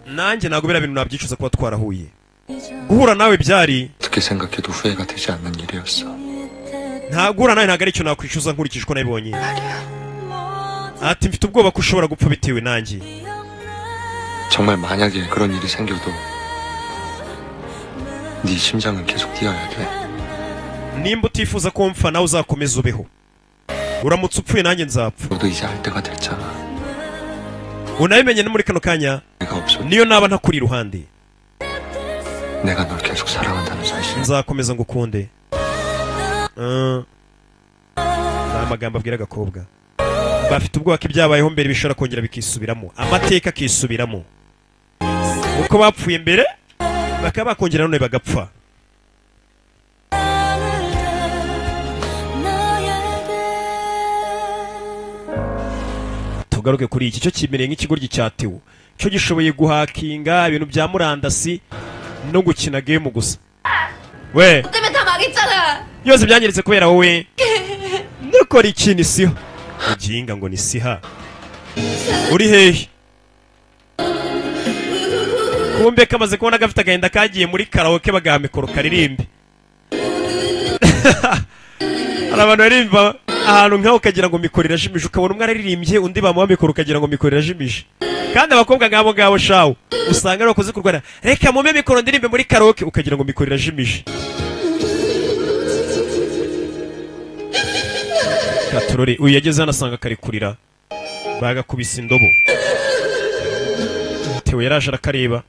Speaker 1: Nanjye ntabwo biriya bintu nabyicuza kuba twarahuye, guhura nawe byari
Speaker 7: 어떻게 생각해도 후회가 되지 않는 일이었어.
Speaker 1: Nta guhura nawe ntabwo ari icyo nakwicuza nkurikije uko nabibonye. Ati mfite ubwoba ko ushobora gupfa bitewe nanjye.
Speaker 7: 정말 만약에 그런 일이 생겨도 네 심장은 계속 뛰어야 돼.
Speaker 1: Nimba utifuza ko mpfa, nawe uzakomeza ubeho. Uramutse upfuye nanjye nzapfa.
Speaker 7: 너도 이제 알 때가 됐잖아.
Speaker 1: Unabimenye no muri kano kanya,
Speaker 7: 내가 없어.
Speaker 1: niyo naba ntakuri iruhande,
Speaker 7: 내가 널 계속 사랑한다는 사실.
Speaker 1: nzakomeza ngukunde. Ah. Ni amagambo abwira agakobwa. Bafite ubwoba ko ibyabayeho mbere bishobora kongera bikisubiramo, amateka akisubiramo, uko bapfuye mbere bakaba bakongera none bagapfa. Tugaruke kuri iki cyo kimereye nk'ikigoryi cya Tewo, cyo gishoboye guhakinga ibintu bya murandasi no gukina game gusa we.
Speaker 5: 너 때문에 다 망했잖아.
Speaker 1: Byose byangiritse kubera wowe. Nukora iki ni siho uginga ngo ni siha uri hehe? Kumbe kamaze kubona gafite agahinda, kagiye muri karaoke bagaha mikoro karirimbe. Hari abantu baririmba ahantu nkaho ukagira ngo mikoro irajimije, ukabona umwe araririmbye undi bamuha mikoro ukagira ngo mikoro irajimije. Kandi abakobwa nk'abo ngabo shawo usanga ari bakoze kurwana, reka mume mikoro ndirimbe muri karaoke, ukagira ngo mikoro irajimije. Katurore uyu yageze hano asanga kari kurira, bagakubise indobo. Theo yaraje arakareba.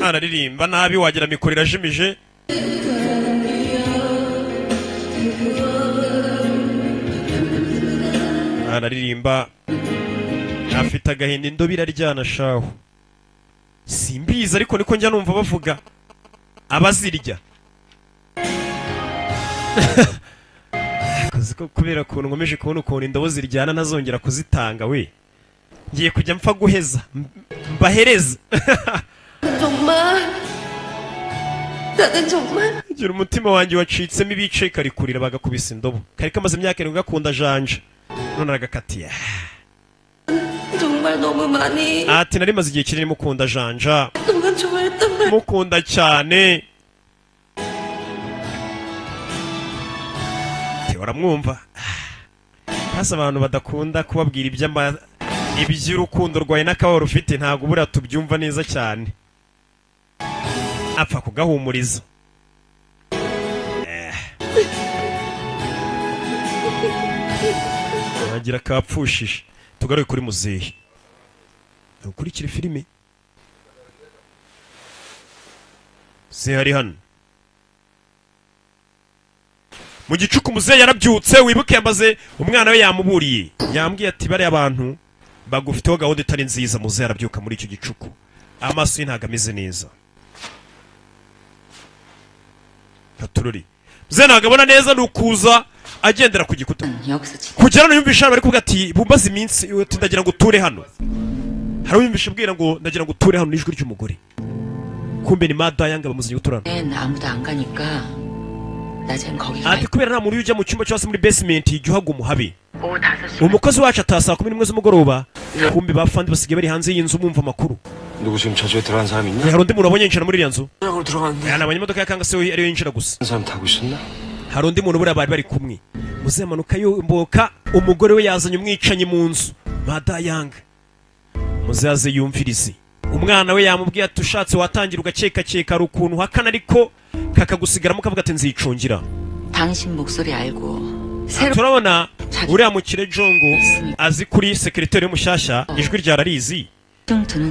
Speaker 1: Araririmba nabi wagira mikoro irajimije. Araririmba afite agahinda, indobo iraryana shaho. Simbizi ariko niko njya numva bavuga abazirya. Ko kubera ukuntu nkomeje kubona ukuntu indobo ziryana ntazongera kuzitanga we. Ngiye kujya mpfa guheza mbahereza. Gira umutima wanjye wacitsemo ibice. Kari kurira bagakubisa indobo. Kari kamaze imyaka 7 gakunda janja, none aragakatiye. Ati nari maze igihe kinini mukunda janja, mukunda cyane. Baramwumva. Hasa abantu badakunda kubabwira iby'urukundo rwawe n'akababaro ufite, ntabwo buriya tubyumva neza cyane. Apfa kugahumuriza. Agira kapfushije. Tugaruke kuri muzehe. Ukurikire filime. Se hari hano. Mu gicuku muzehe yarabyutse, wibuke yambaze umwana we yamuburiye. Yambwiye ati bari abantu bagufiteho gahunda itari nziza. Muzehe arabyuka muri icyo gicuku. Amaso ye ntago ameze neza. Katurori. Muzehe ntago abona neza, nukuza agendera ku gikuta. Kugera no yumvisha bari kuvuga ati bumbaze iminsi ndagira ngo uture hano. Hari uyumvisha ubwira ngo ndagira ngo uture hano n'ijwi ry'umugore. Kumbe ni Mada yanga bamuzanye guturana. Ati kubera nta muntu ujya mu cyumba cyose muri basement igihe umuhabi. Umukozi wacu ataha saa 11 z'umugoroba. Kumbe bafandi basigaye bari hanze y'inzu bumva amakuru.
Speaker 11: 누구 지금 저주에 들어간 사람 있냐?
Speaker 1: Hari undi muntu wabonye yinjira muri iriya nzu? Nabonye imodoka ya kanga se ariyo yinjira gusa.
Speaker 11: 사람 타고 있었나?
Speaker 1: Hari undi muntu buriya bari bari kumwe. Muzehe amanuka yomboka, umugore we yazanye umwicanyi mu nzu. Mada yanga. Muzehe aze yumvirize. Umwana we yamubwiye ati ushatse watangira ugakekakeka hari ukuntu hakana ariko kakagusigaramo kavuga ati nzicungira.
Speaker 14: 당신 목소리 알고
Speaker 1: Turabona uriya mukire Jongo azi kuri sekreteri mushyashya ijwi ryararizi.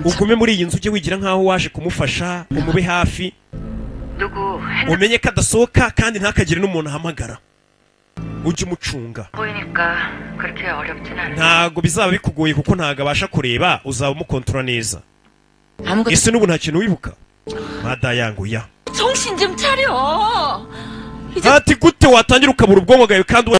Speaker 1: Ugume muri iyi nzu ujye wigira nkaho waje kumufasha, umube hafi, umenye ko adasohoka kandi ntakagire n'umuntu ahamagara, ujye umucunga. Ntago bizaba bikugoye kuko ntago abasha kureba, uzaba umukontorora neza. Ese n'ubu nta kintu wibuka? Mada yangu ya
Speaker 13: 정신 좀 차려.
Speaker 1: Ati gute watangira ukabura ubwonko bwawe kandi